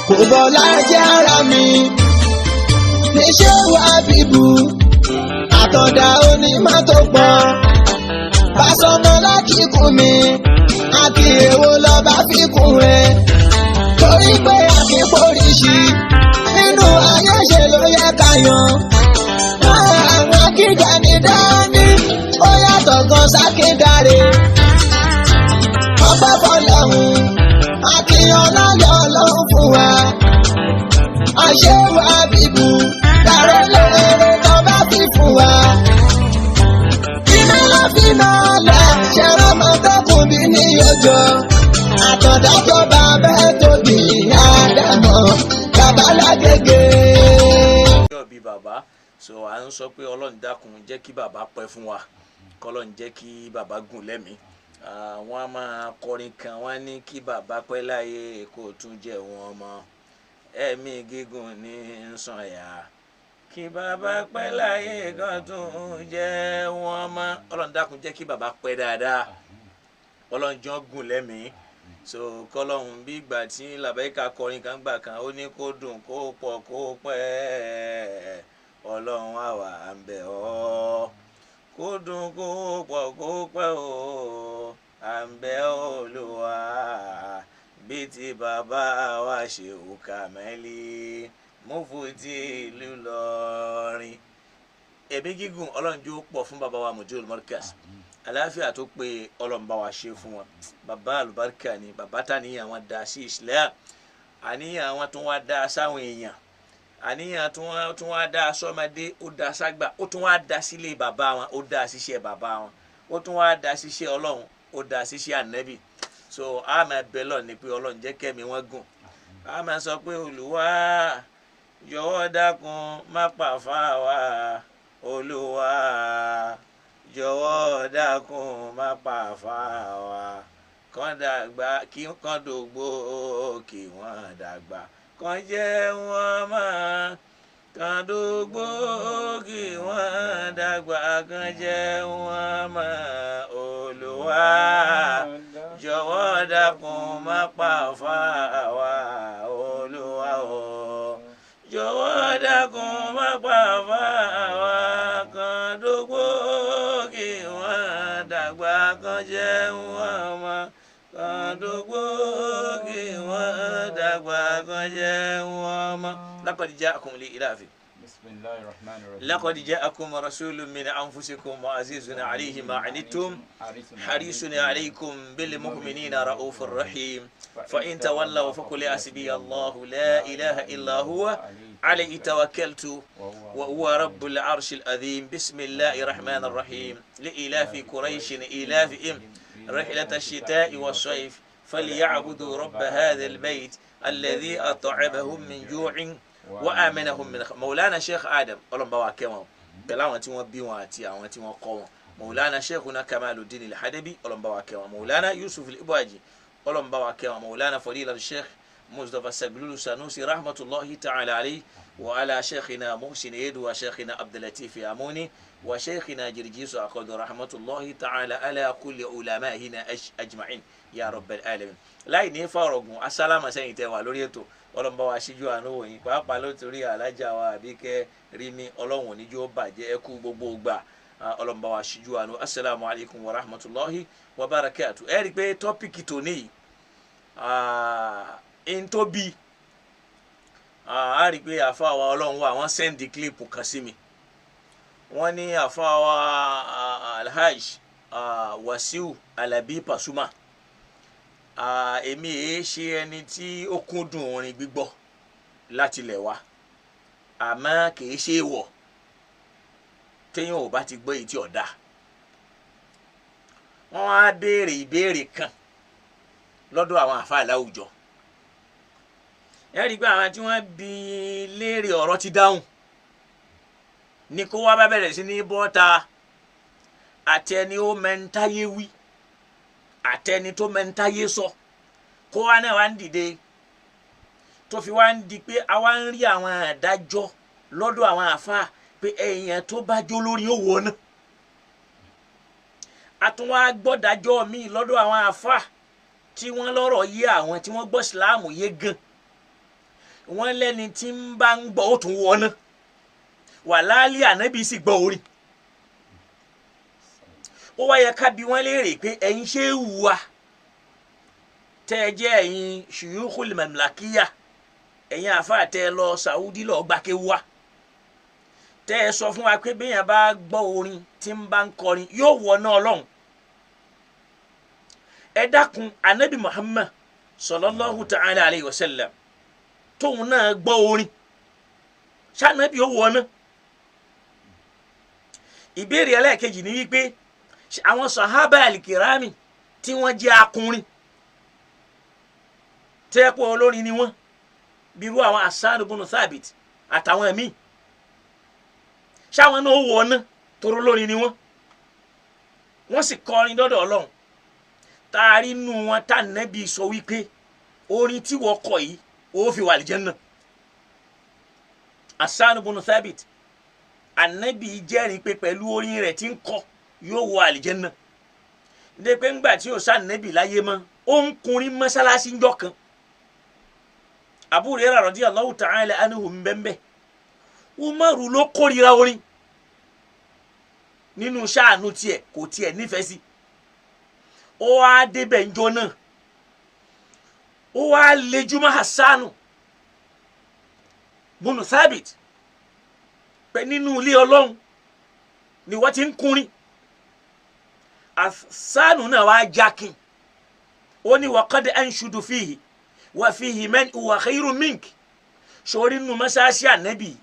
Kò bọ́lá jẹ́ ara mi. Níṣẹ́ wà bíbu àtọ̀dá onímọ́tò pọ̀. Bàṣọmọ lákìkún mi, àti èwo lọ́ba fi kún ẹ. Torí pé àkíkóríṣi nínú ayé ṣe ló yẹ ká yan. Àwọn akíjà ní dání, ó yàtọ̀ gan sákíndàre. Ọpẹ́ fọlọ́hún, akíyan láyọ̀ ọlọ́run fún wa. Àṣewà bíbu, dàrẹ́ lóore tó bá fi fún wa. Iná ló fi máa lẹ̀, ṣẹ̀rọ máa tẹ́kùn bí ní ọjọ́. Àtọ̀dájọ́ bàbá ẹ̀ tóbi, àdàmọ̀, bàbá lágége. Ọjọ́ bíi bàbá, so à ń sọ pé Ọlọ́run dákun jẹ́ kí bàbá pẹ́ fún wa, kọ́lọ́run jẹ́ kí bàbá gùn lẹ́mìí. Wọ́n á máa kọrin kan, wọ́n á ní kí bàbá pẹ́ láyé kó tún jẹ́ wọn mọ́, ẹ̀mí gígùn ní sànyà, kí bàbá pẹ́ láyé kó tún jẹ́ wọn mọ́. Ọlọ́run dákun jẹ́ kí bàbá pẹ́ dáadáa, Ọlọ́run jọ́ gùn lẹ́mìí. So kọ́lọ́hún bí ìgbà tí làbẹ́ka kọrin kan gbà kan, ó ní kó dùn kó pọ̀ kó pẹ́, Ọlọ́run àwa ń bẹ̀ ọ́, kó dùn kó pọ̀ kó pẹ́ o, à ń bẹ̀ ọ́ Olúwa, bí ti bàbá wa ṣe òkà mẹ́lì mufti ìlú Ìlọrin. Ẹ̀mí gígùn Ọlọ́run jó pọ̀ fún bàbá wa Mudirul Markaz, àlàáfíà tó pé Ọlọ́run bá wa ṣe fún wọn. Bàbá àlùbáríkà ni bàbá, tàníyàn wọn dá sí Islam, àníyàn wọn tún wá dá sáwọn èèyàn, àníyàn tún wá dá sọmọdé, ó dá ságbà, ó tún wá dá sílé bàbá wọn, ó dá síṣẹ́ bàbá wọn, ó tún wá dá síṣẹ́ Ọlọ́run, ó dá síṣẹ́ ànábì. So a máa bẹ lọ ní pé Ọlọ́run jẹ́ kẹ́mi wọn gùn. A máa sọ pé Olúwa jọ̀wọ́ dákun má pàfà wá, Olúwa jọ̀wọ́ dákun má pàfà wá, kàn dàgbà kí kàn dògbò, kí wọ́n dàgbà kàn jẹ́ wọ́n máa, kàn dògbò kí wọ́n dàgbà kàn jẹ́ wọ́n máa. Olúwa jọ̀wọ́ dákun má pàfà wá, Olúwa o jọ̀wọ́ dákun má pàfà wá, kàn dògbò kí wọ́n dàgbà kàn jẹ́ wọ́n máa, kàn dògbò kí wọ́n dàgbà kàn jẹ́ wọ́n máa. Laqad ja'akum li ilafi. Bismillahir Rahmanir Rahim. لقد جاءكم رسول من أنفسكم وعزيز عليه ما عنتم حريص عليكم بالمؤمنين رؤوف رحيم فإن تولوا فقل حسبي الله لا إله إلا هو عليه توكلت وهو رب العرش العظيم. بسم الله الرحمن الرحيم. لإلاف قريش إلافهم رحلة الشتاء والصيف فليعبدوا رب هذا البيت الذي أطعمهم من جوع وآمنهم من خوف. مولانا شيخ آدم Ọlọ́run bá wa kẹ́ wọn pẹ̀lú àwọn tí wọ́n bí wọn àti àwọn tí wọ́n kọ́ wọn. Maulana Sheikhuna Kamaluddin Al-Hadabi, Ọlọ́run bá wa kẹ́ wọn. Maulana Yusuf Al-Ibaji, Ọlọ́run bá wa kẹ́ wọn. Maulana Fadila Sheikh Mustapha Saglulu Sanusi rahmatulahi ta'ala alayhi wa ala Sheikhina Muhsin Edu wa Sheikhina Abdulatif Amuni wa Sheikhina Jirjisu Akodo rahmatulahi ta'ala ala kulli ulamahina ajma'in ya rabbal alamin. Láì ní fọ̀rọ̀gùn, asálámà sẹ́yìn tẹ́ wà lórí ètò, Ọlọ́run bá wa ṣíjú àánú wò yín, pàápàá ló torí alájà wa Àbíkẹ́ rí mi, Ọlọ́run oníjó bàjẹ́, ẹ kú gbogbo gbà, Ọlọ́run bá wa ṣíjú àánú. Asalaamu alaykum wa rahmatulahi wa barakatu. Ẹ rí i pé tọ́pìkì tòní yìí ń tóbi, a rí i pé àfa wa Ọlọ́run wa wọ́n send clip kan sí mi, wọ́n ní àfa wa Alhaj Wasiu Alabi Pasuma. Èmi èé ṣe ẹni tí ó kúndùn orin gbígbọ́ láti ilẹ̀ wa, àmọ́ kìí ṣe é wọ̀ téèyàn ò bá ti gbọ́ èyí tí ò dáa. Wọ́n wá béèrè ìbéèrè kan lọ́dọ̀ àwọn àfáà láwùjọ. Ẹ rí i pé àwọn tí wọ́n bi léèrè ọ̀rọ̀ ti dáhùn ní kó wá bá bẹ̀rẹ̀ sí ní bọ́ta, àtẹni ó mẹ́ntáyé wí, àtẹni tó mẹ́ntáyé sọ, kó wá náà wá ń dìde, tó fi wá ń di pé àwa ń rí àwọn àdájọ́ lọ́dọ̀ àwọn àfáà pé èèyàn tó bá jó lórí ó wọ̀ náà. A tún wá gbọ́dájọ́ míì lọ́dọ̀ àwọn àfáà tí wọ́n lọ́rọ̀ yé àwọn tí wọ́n gbọ́ ìsìláàmù yé gan, Wọ́n lẹ́ni tí ń bá ń gbọ́ ó tún wọná. Wàláálí ànábì sì gbọ́ orin. Ó wá yẹ ká bi wọ́n léèrè pé ẹ̀yin ṣé wù wá tẹ́ ẹ jẹ́ ẹ̀yin shuyukhul mamlakiya, ẹ̀yin àáfàá tẹ́ ẹ lọ Saudi lọ gbàké wá, tẹ́ ẹ sọ fún wa pé béèyàn bá gbọ́ orin tí ń bá ń kọrin yóò wọná Ọlọ́run. Ẹ dákun, anabi Muhammad sallallahu ta'ala alayhi wa sallam tóun náà gbọ́ orin, ṣànàbí ó wọná? Ìbéèrè ẹlẹ́ẹ̀kejì ni wípé àwọn sahaba alikirami tí wọ́n jẹ́ akùnrin tẹ́ẹ̀pọ̀ olórin ni wọ́n, bírú àwọn Hassan ibn Thabit àtàwọn míì, ṣáwọn náà ó wọná toró lórin ni wọ́n? Wọ́n sì kọrin dọ́dọ̀ Ọlọ́run. Taari nu wọn tá nẹ́bí sọ wípé orin tí wọ́n kọ yìí ó fi wà àlìjánnà. Hassan ibn Thabit, ànẹ́bí jẹ́rìí pé pẹ̀lú orin rẹ̀ tí ń kọ yóò wọ àlìjánnà. Ndé pé ńgbà tí yóò sànẹ́bí láyé mọ́, ó ń kunrin mọ́sálásí ńjọ́ kan. Abu Hurairah radiyallahu ta'ala anhu ńbẹ́ńbẹ́. Umaru ló kórìíra orin nínú sáànù tiẹ̀, kò tiẹ̀ nífẹ̀ẹ́ sí. Ó wá débẹ̀ ńjọ́ náà, ó wá lejúmọ́ Hassanu bunu Thabit pé nínú ilé Ọlọ́run ni wọ́n ti ń kúnrin. Hassanu náà wá jákin, ó ní wa qad anshudu fihi wa fihi man huwa khayrun mink. Sórí nínú mọ́sáàsì ànábì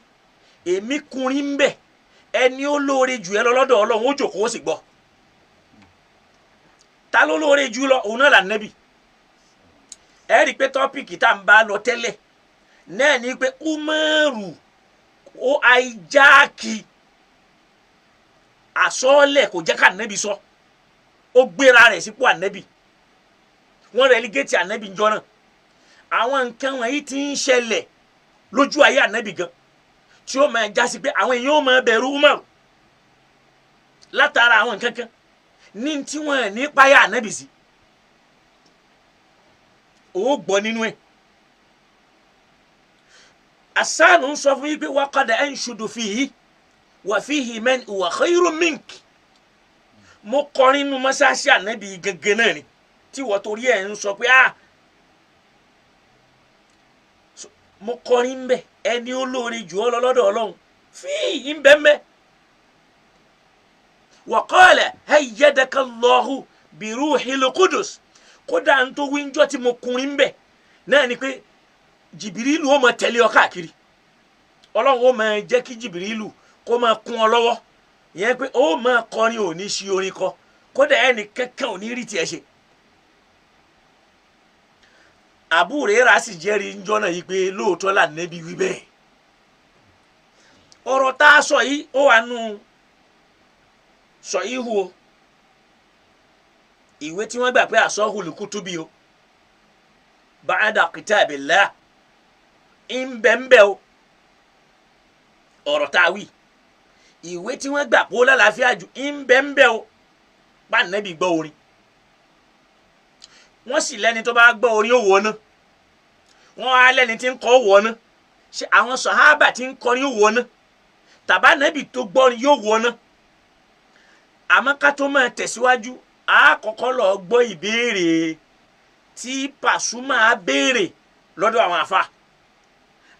èmi kúnrin ń bẹ̀, ẹni ó lóore jù ẹ lọ lọ́dọ̀ Ọlọ́run ó jòkó ó sì gbọ́. Ta ló lóore jù lọ? Òun náà là nẹ́bì. Ẹ rí i pé tọ́pìkì tá à ń bá lọ tẹ́lẹ̀ náà ni pé Umaru ó àìjáàkì àsọọ́lẹ̀ kò jẹ́ ká nẹ́bì sọ, ó gbéra rẹ̀ sípò ànẹ́bì, wọ́n rẹ̀lígẹ́tì ànẹ́bì ńjọ́ náà. Àwọn nǹkan wọ̀nyí ti ń ṣẹlẹ̀ lójú ayé ànẹ́bì gan, tí ó máa jásí pé àwọn èèyàn ó máa bẹ̀rù Umaru látara àwọn nǹkan kan ní tí wọ́n ní páyà ànábì sí. Ó gbọ́ nínú ẹ̀. Hassanu ń sọ fún yín pé wa qad anshudu fihi wa fihi man huwa khayrun mink. Mo kọrin nínú mọ́sáàsì ànábì gẹ́gẹ́ náà ni tí wọ́n torí ẹ̀ ń sọ pé ah, mo kọrin ń bẹ̀, ẹni ó lóore jù ọ́ lọ lọ́dọ̀ Ọlọ́run fíì ń bẹ́ẹ̀ mẹ́. Wa qala ayyadaka Allahu bi ruhil qudus. Kódà ń tó wíńjọ́ tí mo kùnrin ń bẹ̀ náà ni pé Jìbìrìlù ó máa tẹ̀lé ọ káàkiri, Ọlọ́run ó máa jẹ́ kí Jìbìrìlù kó máa kún ọ lọ́wọ́, ìyẹn pé ó máa kọrin ò ní ṣi orin kọ, kódà ẹnì kankan ò ní rí tiẹ̀ ṣe. Abu Hurairah sì jẹ́rìí ńjọ́ náà yìí pé lóòótọ́ là nẹ́bí wí bẹ́ẹ̀. Ọ̀rọ̀ tá a sọ yìí ó wà nù sọ ihu o, ìwé tí wọ́n gbà pé asahul kutubi o, ba'da kitabillah, ńbẹ́ńbẹ́ o. Ọ̀rọ̀ tá a wí, ìwé tí wọ́n gbà pé ó lálàáfíà jù ńbẹ́ńbẹ́ o, bá nẹ́bí gbọ́ orin. Wọ́n sì lẹ́ni tó bá gbọ́ orin ó wọ̀ ná, wọ́n á lẹ́ni tí ń kọ́ ó wọ̀ ná. Ṣé àwọn sàhábà tí ń kọrin ó wọ̀ ná? Tàbá nẹ́bí tó gbọ́rin yóò wọ̀ ná? Àmọ́ ká tó máa tẹ̀síwájú, a kọ́kọ́ lọ gbọ́ ìbéèrè tí Pasuma béèrè lọ́dọ̀ àwọn àfa.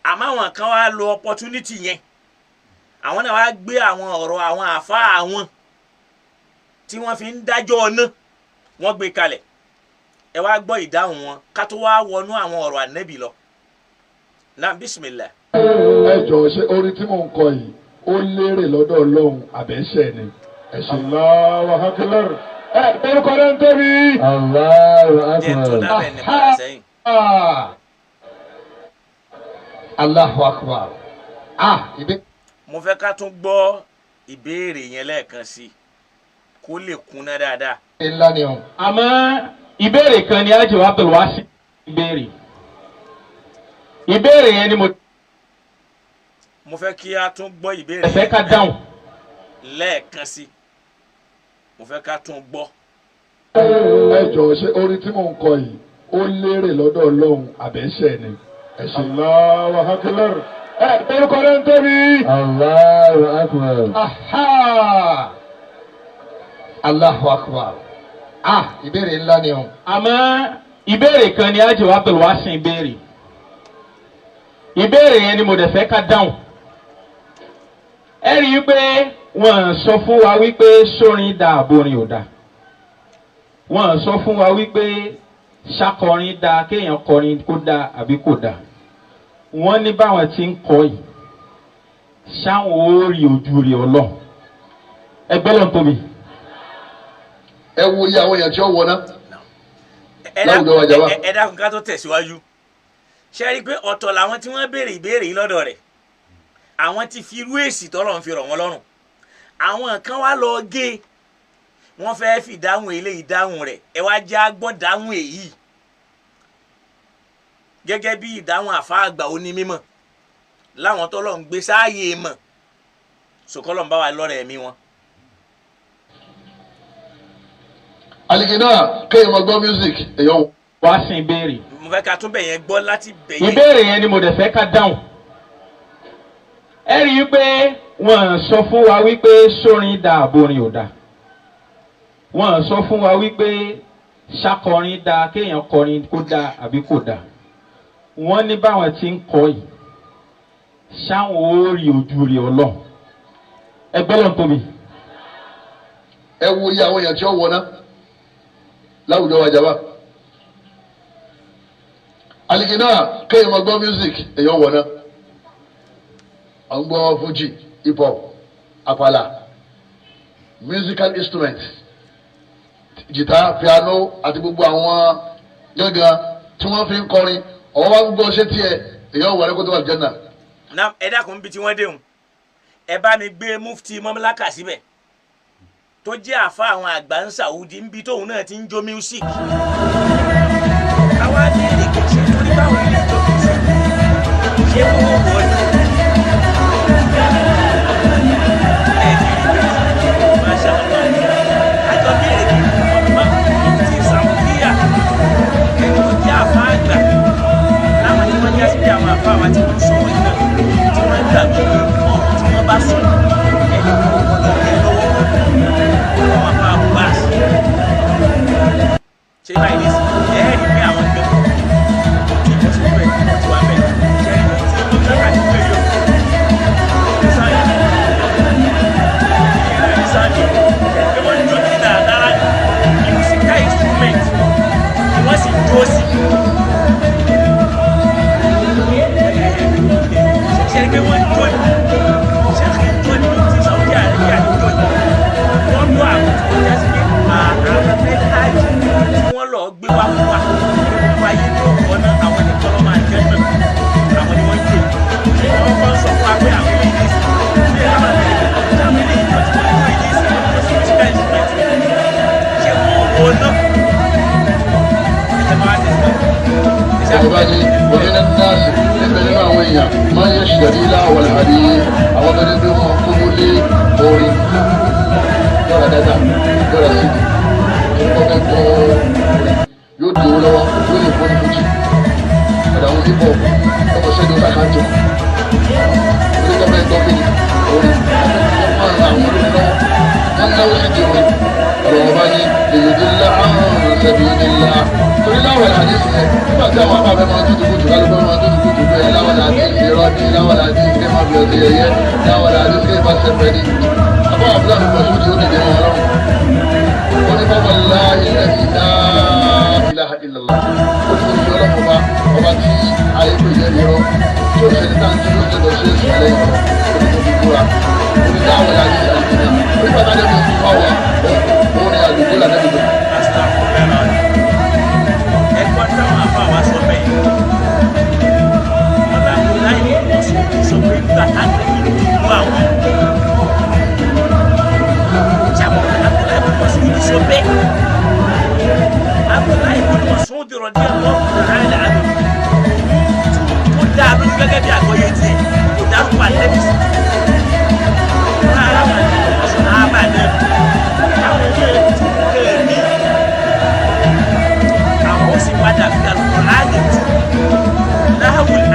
Àmọ́ àwọn kan wá lo opportunity yẹn, àwọn náà wá gbé àwọn ọ̀rọ̀ àwọn àfa àwọn tí wọ́n fi ń dájọ́ ọ̀nà, wọ́n gbé kalẹ̀. Ẹ wá gbọ́ ìdáhùn wọn ká tó wá wọnú àwọn ọ̀rọ̀ ànẹ́bì lọ. Náà bismillah. Ẹ jọ̀ọ́, ṣé orin tí mò ń kọ yìí ó lérè lọ́dọ̀ Ọlọ́run àbẹ́ṣẹ̀ ni? Ẹ ṣe. Allahu akbar. Ẹ orúkọ náà ń tóbi. Allahu Jẹ́ tó akbar. dábẹ́ ní padà sẹ́yìn. Allahu akbar. Ah, ìbí. Mo fẹ́ ká tún gbọ́ ìbéèrè yẹn lẹ́ẹ̀kan sí i kó lè kúnná dáadáa. Ńlá ni o. Àmọ́ ìbéèrè kan ni Alhaji Abdulwasi béèrè. Ìbéèrè yẹn ni mo Mo fẹ́ kí a tún gbọ́ ìbéèrè fẹ́ ká dáhùn. lẹ́ẹ̀kan sí i, mo fẹ́ ká tún gbọ́. Ẹ jọ̀ọ́, ṣé orin tí mò ń kọ yìí ó lérè lọ́dọ̀ Ọlọ́run àbẹ́ṣẹ̀ ni? Ẹ ṣe. Allahu akbar. Ẹ orúkọ ló ń tóbi. Allahu akbar. Aha! Allahu akbar. Ah, ìbéèrè ńlá ni o. Àmọ́ ìbéèrè kan ni Ájò Abdulwasin béèrè. Ìbéèrè yẹn ni mo dẹ̀ fẹ́ ká dáhùn. Ẹ rí i pé wọ́n sọ fún wa wípé sórin da àborin ò da. Wọ́n sọ fún wa wípé ṣakọrin da, kéèyàn kọrin kó da àbí kò da. Wọ́n ní báwọn ti ń kọ yìí, ṣáwọn ó rí ojú rí Ọlọ́run. Ẹgbẹ́ lọ́n tóbi. Ẹ wo iye àwọn èèyàn tí ó wọ náà. Ẹ Láwùjọ wa jàmbá. ẹ dákun, ká tó tẹ̀síwájú, ṣe rí i pé ọ̀tọ̀ làwọn tí wọ́n béèrè ìbéèrè yìí lọ́dọ̀ rẹ̀, àwọn ti fi irú èsì tọ́lọ̀ ń fi rọ̀ wọ́n lọ́rùn. Àwọn kan wá lọ gé e, wọ́n fẹ́ẹ́ fi dáhùn eléyìí dáhùn rẹ̀. Ẹ wá já gbọ́ dáhùn èyí gẹ́gẹ́ bí ìdáhùn àfa àgbà onímọ̀ láwọn tọ́lọ̀ ń gbé sáàyè mọ̀ sòkòlọ̀ ń bá wa lọ́rẹ̀ ẹ̀mí wọn. Àlìkìnnà kéèyàn máa gbọ́ music èèyàn Wá sí béèrè. Mo fẹ́ ká tún bẹ̀ yẹn gbọ́ láti bẹ̀ yẹn. Ìbéèrè yẹn ni mo dẹ̀ fẹ́ ká dáhùn. Ẹ rí i pé wọ́n sọ fún wa wípé sórin da àborin ò da. Wọ́n sọ fún wa wípé ṣakọrin da, kéèyàn kọrin kó da àbí kò da. Wọ́n ní báwọn ti ń kọ yìí, ṣáwọn ó rí ojú rí Ọlọ́run. Ẹgbẹ́ lọ́n tóbi. Ẹ wo iye àwọn èèyàn tí ó wọ náà láwùjọ wa jàmbá. Àlìkìnnà kéèyàn máa gbọ́ music èèyàn wọ náà. À ń gbọ́ fuji, hip hop, àpàlà, musical instrument, jìtá, piano àti gbogbo àwọn gángan tí wọ́n fi ń kọrin. Ọ̀wọ́ wa ń gbọ́ ṣé tiẹ̀ èèyàn wọ ní kó tó wà jẹ́nà. Na ẹ dákun, bí tí wọ́n déhùn, ẹ bá mi gbé mufti mamlaka síbẹ̀ tó jẹ́ àfa àwọn àgbà ń Saudi ń bi tóun náà ti ń jó music. Àwa béèrè kì í ṣe torí báwọn ilé ìjọ music ṣé wọ́n wọ̀ ní. Ẹ ti rí pé masha Allah, àjọ béèrè kì í ọ̀pá mufti Saudiya, ẹni tó jẹ́ àfa àgbà láwọn tí wọ́n já sí pé àwọn àfa àwọn tí wọ́n sọ̀rọ̀ yìí náà tí wọ́n gbàgbé ọ̀rọ̀ tí wọ́n bá sọ ẹni tó gbọ́dọ̀ jẹ́ lọ́wọ́ àwọn àfa Abbas. Ṣé báyìí ní sìn ẹ rí pé àwọn gbẹ tí mo ti bẹ mo ti wà bẹ ṣe é tí mo dábàá ní pé yóò ní sáyẹn ní sáyẹn pé wọ́n jó ní dáadáa ní musical instrument ni wọ́n sì jó sí. Ṣe pé wọ́n jó ní ṣe kí n jó ní ti Saudi Arabia ní jó ní wọ́n lọ àwọn tí wọ́n já sí pé àwọn fẹ́ hajj tí wọ́n lọ gbé wá fún wa gbogbo ayé tó wọ́n náà, àwọn nìkan lọ́ máa jẹ́ náà, àwọn ni wọ́n jó. Ṣé wọ́n kọ́ sọ fún wa pé àwọn ilé ìdí sí ṣé àwọn ilé ìdí àwọn ilé ìjọ tí wọ́n jó ìdí sí wọ́n jó sí musical instrument, ṣé wọ́n wọ́n náà ẹ̀jẹ̀ máa tẹ̀síwájú. Ìjọba ní òmìnira náàsì níbẹ̀ nínú àwọn èèyàn máa ń yẹ ṣẹ̀rí láwọn àrí àwọn tó ní pé wọ́n kówó lé orin yọ̀rọ̀ dátà yọ̀rọ̀ síbi tó kọ́ fẹ́ gbọ́ orin yóò di owó lọ́wọ́, yóò lè fọ́ ní fújì ọ̀dà àwọn hip hop ọkọ̀ sẹ́ni ọ̀sà kan jọ orí tó fẹ́ gbọ́ kí ni orin wọ́n máa ń ra àwọn olórin lọ́wọ́, wọ́n náwó sí di orin. Ọ̀rọ̀ wọn bá ní èyí tó ńlá àrùn ṣẹ̀bi ńlá torí láwọn àdìsí yẹn, nígbà tí àwọn afáfẹ́ máa ń tutù kùtù, kálukú máa ń tutù kùtù pé láwọn àdìsí rọ́ọ̀dì, láwọn àdìsí kẹ́ máa fi ọtí yẹyẹ, láwọn àdìsí kẹ́ máa ṣẹ̀fẹ̀ ní. Àbá àbúrò àti pọ̀ṣù tí ó dìde wọn lọ́rùn. Ó ní bàbá ńlá ilẹ̀ ìlà ilaha illallah. Ó ti fi ọlọ́mọ ọba ọba tí ayé pè jẹ́ ìrọ́ tí ó ṣe ní táǹtí ló ṣe lọ sí èsì lẹ́yìn ọ̀rọ̀. Ó ní mo fi búra. Ó ní láwọn àdìsí àdìsí náà. Ó ní bàbá dẹ́bi fún àwọn òun ní àdúgbò làdẹ́bi lọ. Ẹ̀kọ́ táwọn afa wa sọ bẹ́ẹ̀, wọn bá kó láì ní wọ́n sọ pé nígbà táwọn ìlú mú àwọn sábà Abdullahi bin Mas'ud sọ bẹ́ẹ̀. Abdullahi bin Mas'ud radiyallahu ta'ala anhu tó dáa lójú gẹ́gẹ́ bí àgbọ́yé tiẹ̀ kò dárúkọ àlẹ́bí sí rárá wọn ni wọ́n sọ ábà náà táwọn náà tún kẹ́ mí, àwọn sì padà fi Al-Qur'ani tu láwùl.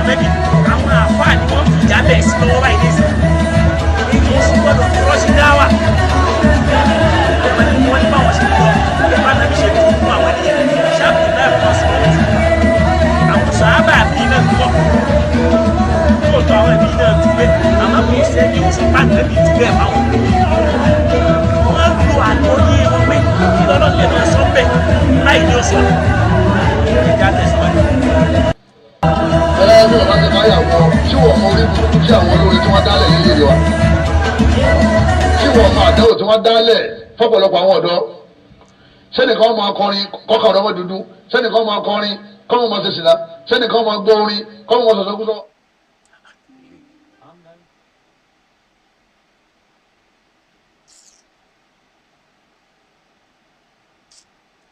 Ànábì àwọn àfáà ni wọ́n fi ìjà bẹ̀ sí lọ́wọ́ báyìí nísìnyí. Èyí ó sì gbọ́dọ̀ fi rọ́ọ̀ṣì dá wà. Wọ́n ní báwọn ṣe lọ bá Ànábì ṣe dùn fún àwọn ènìyàn ṣáàpù náà kọ́ sí wọn jù. Àwọn sàábà bí náà gbọ́. Lóòótọ́ àwọn ẹbí náà dúpẹ́ àmọ́ kò sẹ́ni ó sọ pé Ànábì dúpẹ́ fáwọn. Wọ́n lo àgbọ́yé wọn pé kí lọ́lọ́ lè máa sọ bẹ́ẹ̀ láì ní oṣù. Ẹja tẹ̀síwájú. Ẹ bí wọn bá ti káyà wọ tí wọn mọ orí burúkú tí àwọn olórin tí wọn dálẹ̀ yìí lè wa, tí wọn mọ àdéhùn tí wọn dálẹ̀ fọ́pọ̀lọpọ̀ àwọn ọ̀dọ́. Sẹ́nìkan máa kọrin kọ́kà ọ̀dọ́mọ dúdú, sẹ́nìkan máa kọrin kọ́mọ máa ṣe sìnà, sẹ́nìkan máa gbọ́ orin kọ́mọ máa sọ̀sọ́kúsọ.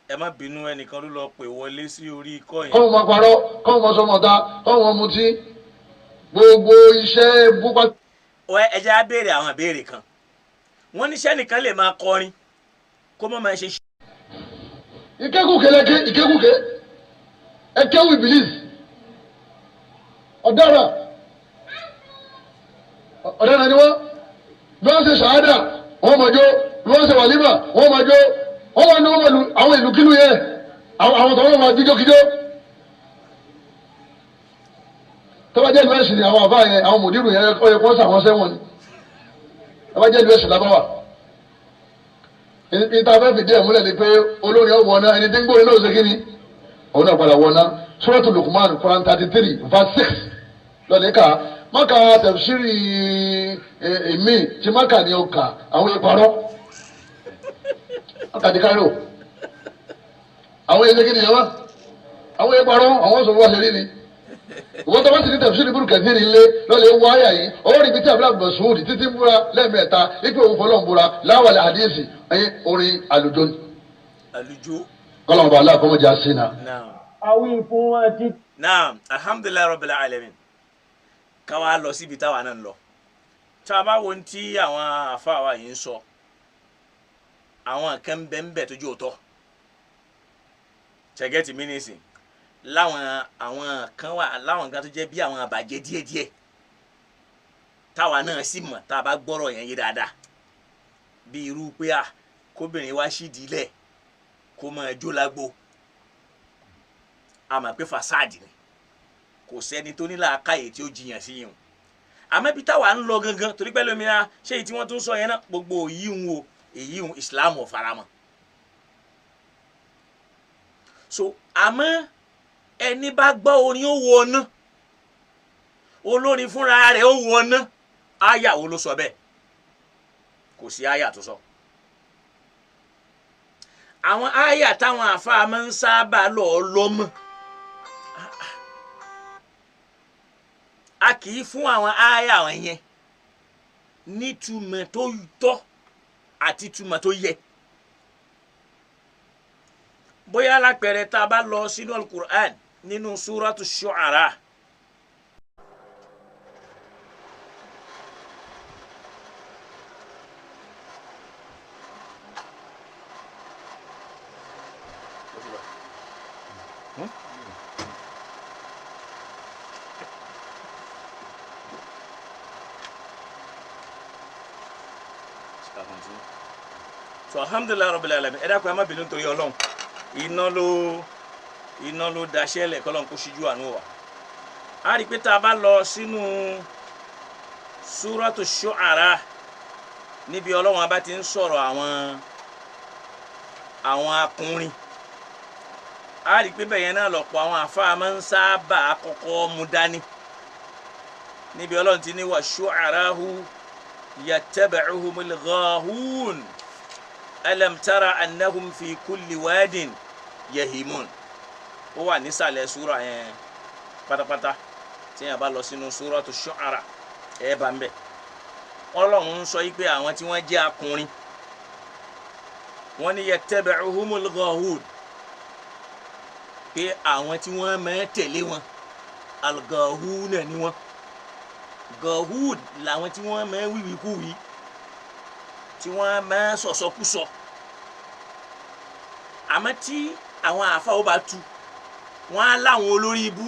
Ẹ má bínú, ẹnìkan ló lọ pè wọlé sí orí ikọ́ yẹn. Kọ́mọ máa parọ́, kọ́mọ máa sọmọta, kọ́mọ máa mutí, gbogbo iṣẹ́ búpa. Ẹ jẹ́ á béèrè àwọn ìbéèrè kan. Wọ́n ní sẹ́nìkan lè máa kọrin kó má máa ṣe. Ìkékùké lẹ́kẹ́ ìkékùké ẹ̀kẹ́wù ìbílísì ọ̀daràn ọ̀daràn ni wọ́n. Bí wọ́n ṣe ṣàádà wọ́n máa jó, bí wọ́n ṣe wàlímà wọ́n máa jó, wọ́n máa ní wọ́n máa lu àwọn ìlú kílù yẹn, àwọn tó wọ́n máa jíjó kíjó. Tọ́ba jẹ́ ìlú ẹ̀sìn ni àwọn àbá yẹn, àwọn mòdìrú yẹn ó yẹ kó sàwọn sẹ́wọ̀n ni. Tọ́ba jẹ́ ìlú ẹ̀sìn lábáwà. Ìta fẹ́ fìdí ẹ̀ múlẹ̀ ni pé olórin ọ̀wọ́ náà ẹni tí ń gbórin náà ṣe kí ni òun náà padà wọ̀ náà. Suratu Luqman Quran 33 verse 6 lọ́lẹ̀ ká maka tafsiri èmi tí maka ni ó kà àwọn ìparọ́ maka ti kárò àwọn ẹ̀ṣẹ̀ kí ni yẹn wá àwọn ìparọ́ àwọn sọ̀rọ̀ wá ṣe rí ni. Ìwọ́n tó bá sì ní tafsiri Ibn Kathir ilé lọ́lẹ̀ wọ àyà yìí ó rí ibi tí abúlé Mas'ud títí múra lẹ́ẹ̀mẹ́ta ipe òun fọlọ́ ń búra láwàlẹ̀ àdíyèsí ẹ̀yìn orin àlùjọ ni. Àlùjọ. Kọ́lọ́mù bá aláàkọ́mọ́jà sí na. Awi fún wọn ti. Naam, alhamdulilayi rabbil alamin. Ká wá lọ síbi táwa náà ń lọ. Tá a bá wo ohun tí àwọn àfáà wa yìí ń sọ, àwọn kan bẹ́ẹ̀ tó jẹ́ òótọ́. Ṣẹ̀gẹ́tì mí nìsín láwọn àwọn kan wà láwọn kan tó jẹ́ bí àwọn àbàjẹ́ díẹ̀díẹ̀ táwa náà sì mọ̀ tá a bá gbọ́rọ̀ yẹn yé dáadáa. Bí irú pé à kóbìnrin wá sídìí lẹ̀ kó máa jó lágbo, a mọ̀ pé fasadi ni, kò sẹ́ni tó ní làákàyè tí ó jiyàn sí yìí o. Àmọ́ ibi táwa ń lọ gangan torí pẹ́ lómi náà ṣé èyí tí wọ́n tún sọ yẹn náà gbogbo èyí ń wo èyí ń Islam ò faramọ́. So àmọ́ ẹni bá gbọ́ orin ó wọ ọ̀nà, olórin fúnra rẹ̀ ó wọ ọ̀nà, àyà wo ló sọ bẹ́ẹ̀? Kò sí àyà tó sọ. Àwọn àyà táwọn àfáà máa ń sábà lọ lọ́mọ, a kì í fún àwọn àyà yẹn nítumọ̀ tó tọ́ àti túmọ̀ tó yẹ. Bóyá lápẹẹrẹ tá a bá lọ sínú alukur'an nínú súratu Shu'ara. So alhamdulilayi rabbil alamin. Ẹ dákun, ẹ má bínú nítorí Ọlọ́run, iná ló daṣẹ́ lẹ̀ kọ́lọ́n kó ṣíjú àánú wa. A rí i pé tá a bá lọ sínú súratu Shu'ara níbi Ọlọ́run abá ti ń sọ̀rọ̀ àwọn akùnrin, a rí i pé bẹ́ẹ̀ yẹn náà lọ̀pọ̀ àwọn àfáà máa ń sábà kọ́kọ́ mú dání níbi Ọlọ́run ti ní wa shu'arahu yattabi'uhumul ghahun alam tara annahum fi kulli wadin yahimun. Ó wà nísàlẹ̀ súra yẹn pátápátá tí yẹn bá lọ sínú súratu Shu'ara ẹ̀ bá ń bẹ̀. Ọlọ́run ń sọ yìí pé àwọn tí wọ́n jẹ́ akùnrin wọ́n ní yattabi'uhumul ghahun, pé àwọn tí wọ́n máa tẹ̀lé wọn al-ghahuna ni wọ́n. Gahud làwọn tí wọ́n máa wíwíkúwí, tí wọ́n máa sọ̀sọ́kúsọ. Àmọ́ tí àwọn àáfàá ó bá tu, wọ́n á láwọn olórí ibú.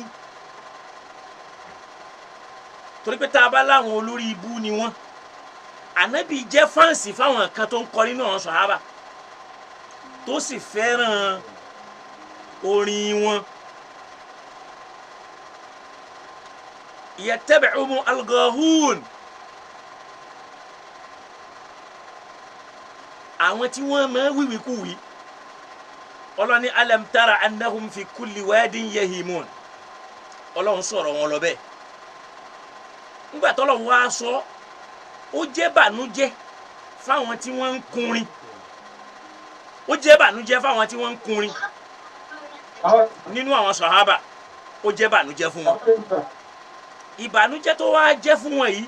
Torí pé tá a bá láwọn olórí ibú ni wọ́n, ànábì jẹ́ fáǹsì fáwọn kan tó ń kọrin nínú àwọn sàhábà tó sì fẹ́ràn orin wọn. Yattabi'uhum al-ghawun, àwọn tí wọ́n máa wíwíkúwí. Ọlọ́ni alam tara annahum fi kulli wadin yahimun. Ọlọ́run sọ̀rọ̀ wọn lọ bẹ́ẹ̀. Ńgbà tọ́lọ́run wá sọ, ó jẹ́ bànújẹ́ fáwọn tí wọ́n ń kunrin. Ó jẹ́ bànújẹ́ fáwọn tí wọ́n ń kunrin nínú àwọn sàhábà. Ó jẹ́ bànújẹ́ fún wọn. Ìbànújẹ́ tó wá jẹ́ fún wọn yìí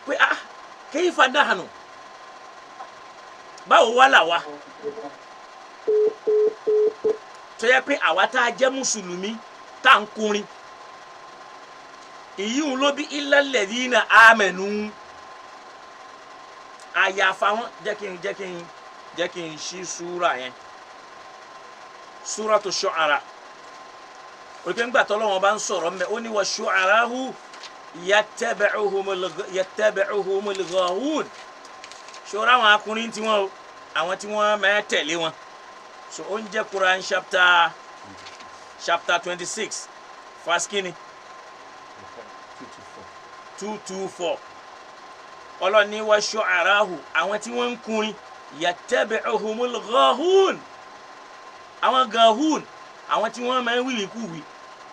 pé ah kayfa nahnu, báwo wá là wá tó yẹ pé àwa tá a jẹ́ mùsùlùmí tá à ń kunrin. Èyí ń ló bí illal ladhina amanu, àyàfà wọn. Jẹ́ kí n ṣí súra yẹn, Suratu Shu'ara. Olùkọ́ ńgbà tọ́lọ́wọ́n bá ń sọ̀rọ̀ mbẹ́, ó ní wa shu'arahu yattabi'uhumul ghawun. Ṣọ́ra àwọn akùnrin tí wọ́n o, àwọn tí wọ́n máa tẹ̀lé wọn. So ó ń jẹ́ Quran chapter 26 verse kínní 224. Ọlọ́ni wa shu'arahu, àwọn tí wọ́n ń kunrin, yattabi'uhumul ghawun, àwọn gahun, àwọn tí wọ́n máa ń wíwíkúwí,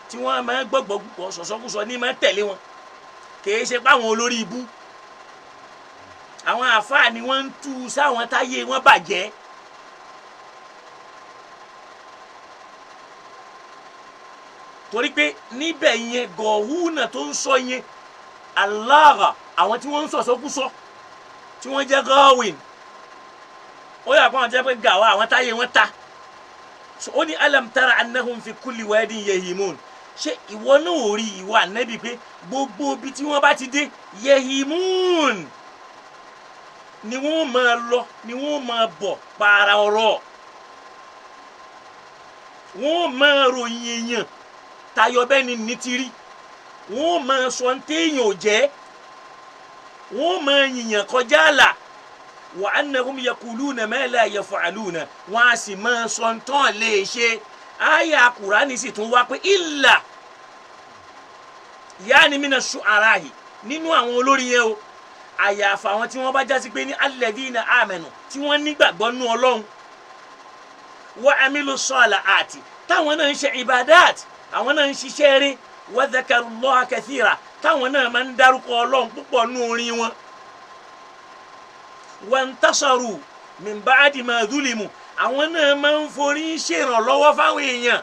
tí wọ́n máa ń gbọ́gbọ́gbọ́ sọ̀sọ́kúsọ ní máa ń tẹ̀lé wọn. Kìí ṣe páwọn olórí ibú, àwọn àfáà ni wọ́n ń tú sáwọn táyé wọn bàjẹ́. Torí pé níbẹ̀ yẹn gọ̀húnà tó ń sọ yẹn alára, àwọn tí wọ́n ń sọ̀sọ́kúsọ tí wọ́n jẹ́ gọ́wìn, ó yà kó àwọn jẹ́ pé gàwá àwọn táyé wọn ta. So ó ní alam tara annahum fi kulli wadin yahimun. Ṣé ìwọ náà ò rí ìwọ ànábì pé gbogbo ibi tí wọ́n bá ti dé yahimun ni wọ́n máa lọ, ni wọ́n máa bọ̀ para ọ̀rọ̀, wọ́n máa ròyìn èèyàn tayọ bẹ́ẹ̀ ni ní ti rí, wọ́n máa sọ ní téèyàn ò jẹ́, wọ́n máa yìnyàn kọjá àlà. Wa annahum yaquluna ma la yaf'aluna, wọ́n á sì máa sọ tán lè ṣe. Àyà Kùránì sì tún wá pé illa yaani mina shu'arahi, nínú àwọn olórin yẹn o, àyàfà àwọn tí wọ́n bá jásí pé ní alladhina amanu, tí wọ́n nígbàgbọ́ nú Ọlọ́run, wa amilu salihati, táwọn náà ń ṣe ibadat, àwọn náà ń ṣiṣẹ́ rere, wa dhakarullaha kathira, táwọn náà máa ń dárúkọ Ọlọ́run púpọ̀ nú orin wọn. Wantasaru min ba'di ma dhulimu, àwọn náà máa ń forí ṣèrànlọ́wọ́ fáwọn èèyàn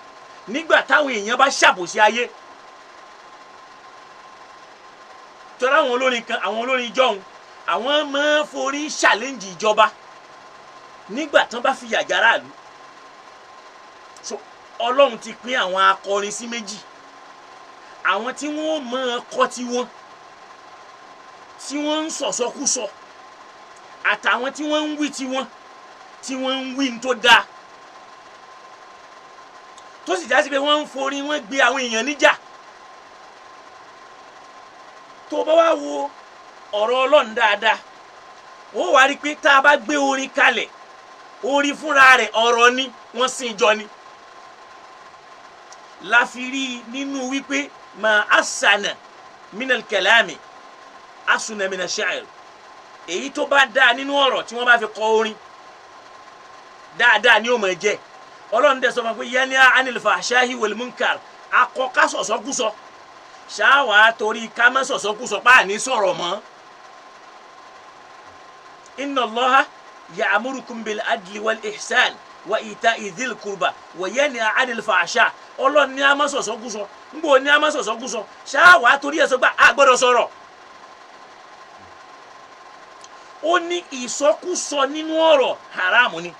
nígbà táwọn èèyàn bá ṣàbòsí ayé. Tọ́lá àwọn olórin kan, àwọn olórin jọ̀hún, àwọn máa ń forí ṣàlẹ́ǹjì ìjọba nígbà tán bá fìyà jàráàlú. So Ọlọ́run ti pín àwọn akọrin sí méjì, àwọn tí wọ́n máa kọ́ tiwọn tí wọ́n ń sọ̀sọ́kúsọ, àtàwọn tí wọ́n ń wí tiwọn tí wọ́n ń wí tó dáa, tó sì jásí pé wọ́n ń forí wọ́n gbé àwọn èèyàn níjà. Tó bá wá wo ọ̀rọ̀ Ọlọ́run dáadáa, ó wá rí pé tá a bá gbé orin kalẹ̀, orin fúnra rẹ̀ ọ̀rọ̀ ni, wọ́n sìn jọ ni. La fi rí nínú wípé ma asana minal kalami asuna mina sha'ir, èyí tó bá dáa nínú ọ̀rọ̀ tí wọ́n bá fi kọ orin dáadáa ni ó máa jẹ́. Ọlọ́run dẹ̀ sọ fún mi pé yanha anil fahshahi wal munkar, akọ ká sọ̀sọ́kúsọ, ṣáwá torí ká má sọ̀sọ́kúsọ pa àní sọ̀rọ̀ mọ́. Inna Allaha ya'murukum bil adli wal ihsan wa ita'i dhil qurba wa yanha anil fahsha. Ọlọ́run ní a má sọ̀sọ́kúsọ, ńgbò ní a má sọ̀sọ́kúsọ, ṣáwá torí ẹ̀ sọ pé a gbọ́dọ̀ sọ̀rọ̀. Ó ní ìsọkúsọ nínú ọ̀rọ̀ haramu ni.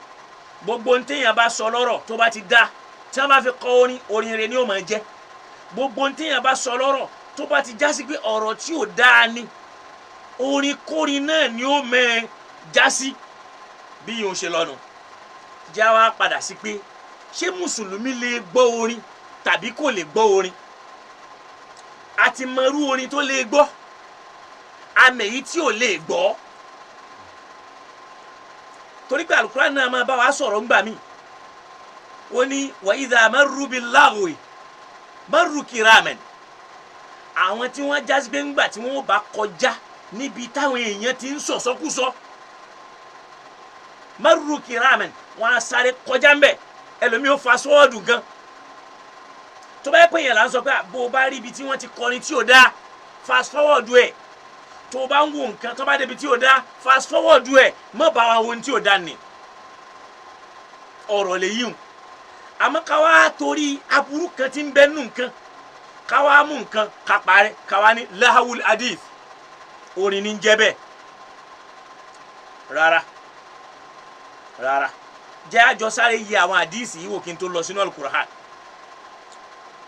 Gbogbo ń téèyàn bá sọ lọ́rọ̀ tó bá ti dá, tí wọ́n bá fi kọ orin, orin rẹ̀ ni ó máa jẹ́. Gbogbo ń téèyàn bá sọ lọ́rọ̀ tó bá ti jásí pé ọ̀rọ̀ tí ò dáa ni, orin kórin náà ni ó máa jásí. Bí yóò ṣe lọ́nu já wa padà sí pé ṣé mùsùlùmí lè gbọ́ orin tàbí kò lè gbọ́ orin? Àti mọrú orin tó lè gbọ́, àmì èyí tí ò lè gbọ́, torí pé Al-Qur'an náà máa bá wa sọ̀rọ̀ ńgbà mí. Ó ní wa idha marru bil-laghwi marru kiraman. Àwọn tí wọ́n jásí pé ńgbà tí wọ́n bá kọjá níbi táwọn èèyàn ti ń sọ̀sọ́kúsọ, marru kiraman, wọ́n á sáré kọjá ńbẹ̀, ẹlòmíì ó fa sọ́ọ̀dù gan. Tó bá yẹ pé yẹn là ń sọ pé bó o bá rí ibi tí wọ́n ti kọrin tí ò dáa, fast forward ẹ̀. Tó o bá ń wo nǹkan tó bá débi tí ò dáa, fast forward ẹ̀, má bá wa wo ohun tí ò dáa nì. Ọ̀rọ̀ lè yíwùn. Àmọ́ ká wá torí aburú kan tí ń bẹ nù nǹkan, ká wá mú nǹkan ká parẹ́, ká wá ní lahawul hadith, orin ní jẹ́ bẹ́ẹ̀. Rárá rárá, jẹ́ àjọ sáré yẹ àwọn àdíìsì yìí wò kí n tó lọ sínú Al-Qur'an.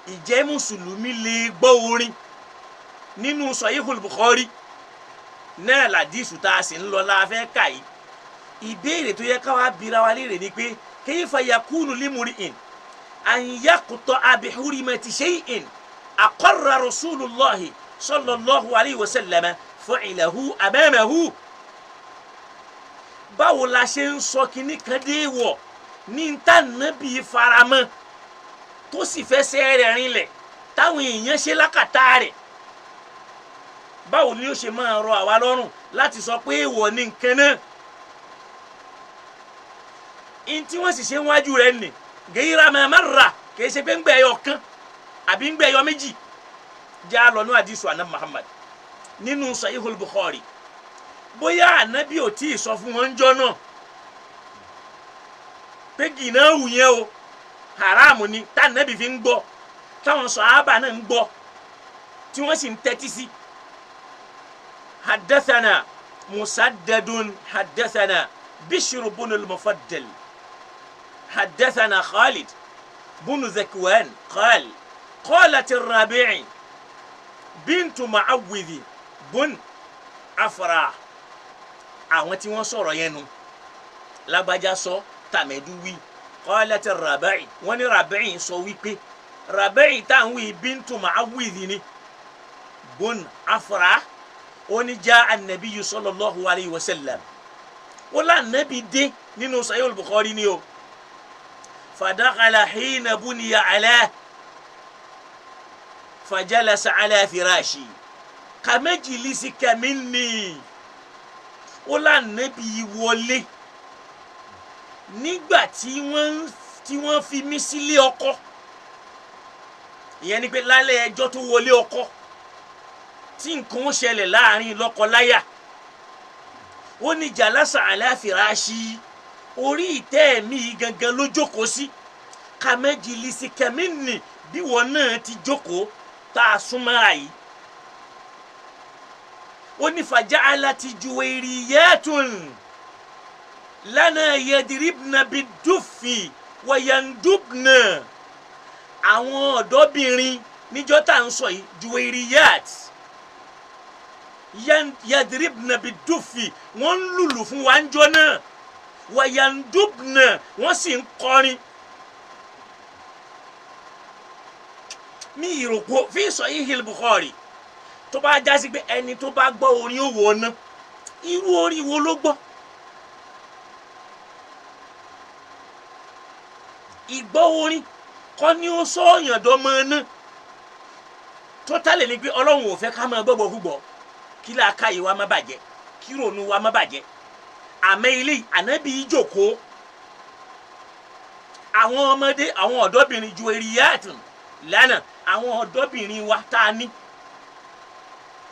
Ìjẹ́ mùsùlùmí lè gbọ́ orin? Nínú Sahihul Bukhari náà làdíìsù tá a sì ń lọ láfẹ́ kà yìí. Ìbéèrè tó yẹ káwa bira wa léèrè ni pé kayfa yakunu limri'in an yaqta'a bihurmati shay'in aqarra Rasulullahi sallallahu alayhi wa sallam fa'ilahu amamahu. Báwo la ṣe ń sọ kinní kan dé wọ̀ ní ntànàbí faramọ́ tó sì fẹsẹ̀ rẹ̀ rinlẹ̀ táwọn èèyàn ṣe lákàtà rẹ̀? Báwo ni ó ṣe máa rọ àwa lọ́rùn láti sọ pé èèwọ̀ ni nǹkan náà? In tí wọ́n sì ṣe wájú rẹ̀ nì gẹ́yìrà mẹ́mẹ́rà, kì í ṣe pé ń gbẹ́ ẹyọ kan àbí ń gbẹ́ ẹyọ méjì. Jẹ́ àlọ́ ní àdìsù àná Muhammad nínú Sahihul Bukhari. Bóyá ànábì ò tí ì sọ fún wọn jọ náà pé gìnàwù yẹn o haramu ni, tànàbì fi ń gbọ́, táwọn sàhábà náà ń gbọ́, tí wọ́n sì ń tẹ́tí sí. Haddathana Musaddadun haddathana Bishr bunu al-Mufaddal haddathana Khalid bunu Zakwan qal qalat ar-Rabi'i bintu Mu'awwidh bun Afra. Àwọn tí wọ́n sọ̀rọ̀ yẹn nu lágbájá sọ, tàmẹ́dú wí. Qalat ar-Rabi'i, wọ́n ní Rabi'i sọ wípé, Rabi'i tá à ń wí bintu Mu'awwidh ni bun Afra, ó ní jaa an-nabiyyu sallallahu alayhi wa sallam, ó lá nàbí dé nínú Sahih al-Bukhari ni o. Fadakhala hina buniya ala fajalasa ala firashi kamajlisika minni. Ó lá nàbí wọlé nígbà tí wọ́n fi mí sílé ọkọ. Ìyẹn ni pé lálẹ́ ẹjọ́ tó wọlé ọkọ tí nǹkan ó ṣẹlẹ̀ láàrin lọ́kọláya. Ó ní jalasa ala firashi, orí ìtẹ́ mi gangan ló jókòó sí, kamajlisika minni, bí wọn náà ti jókòó tá a súnmọ́ra yìí. Ó ní faja'alati juwayriyatun lana yadribna bid-duffi wa yandubna. Àwọn ọ̀dọ́bìnrin níjọ́ tá à ń sọ yìí, juwayriyat yadribna bid-duffi, wọ́n ń lùlù fún wa ńjọ́ náà, wa yandubna, wọ́n sì ń kọrin. Mi ìròpó fi Sahihil Bukhari tó bá jásí pé ẹni tó bá gbọ́ orin ó wọ̀ ọ́nà, irú orin wo ló gbọ́? Ìgbọ́ orin kọ́ ni ó sọ̀yàn dọ́mọ náà. Tó tálẹ̀ ni pé Ọlọ́run ò fẹ́ ká máa gbọ́gbọ́ kúgbọ́, kí làákàyè wa má bàjẹ́, kí rònú wa má bàjẹ́. Àmọ́ ilé ànábì jókòó, àwọn ọmọdé, àwọn ọ̀dọ́bìnrin ju eriyàtùn lánàá, àwọn ọ̀dọ́bìnrin wa tá a ní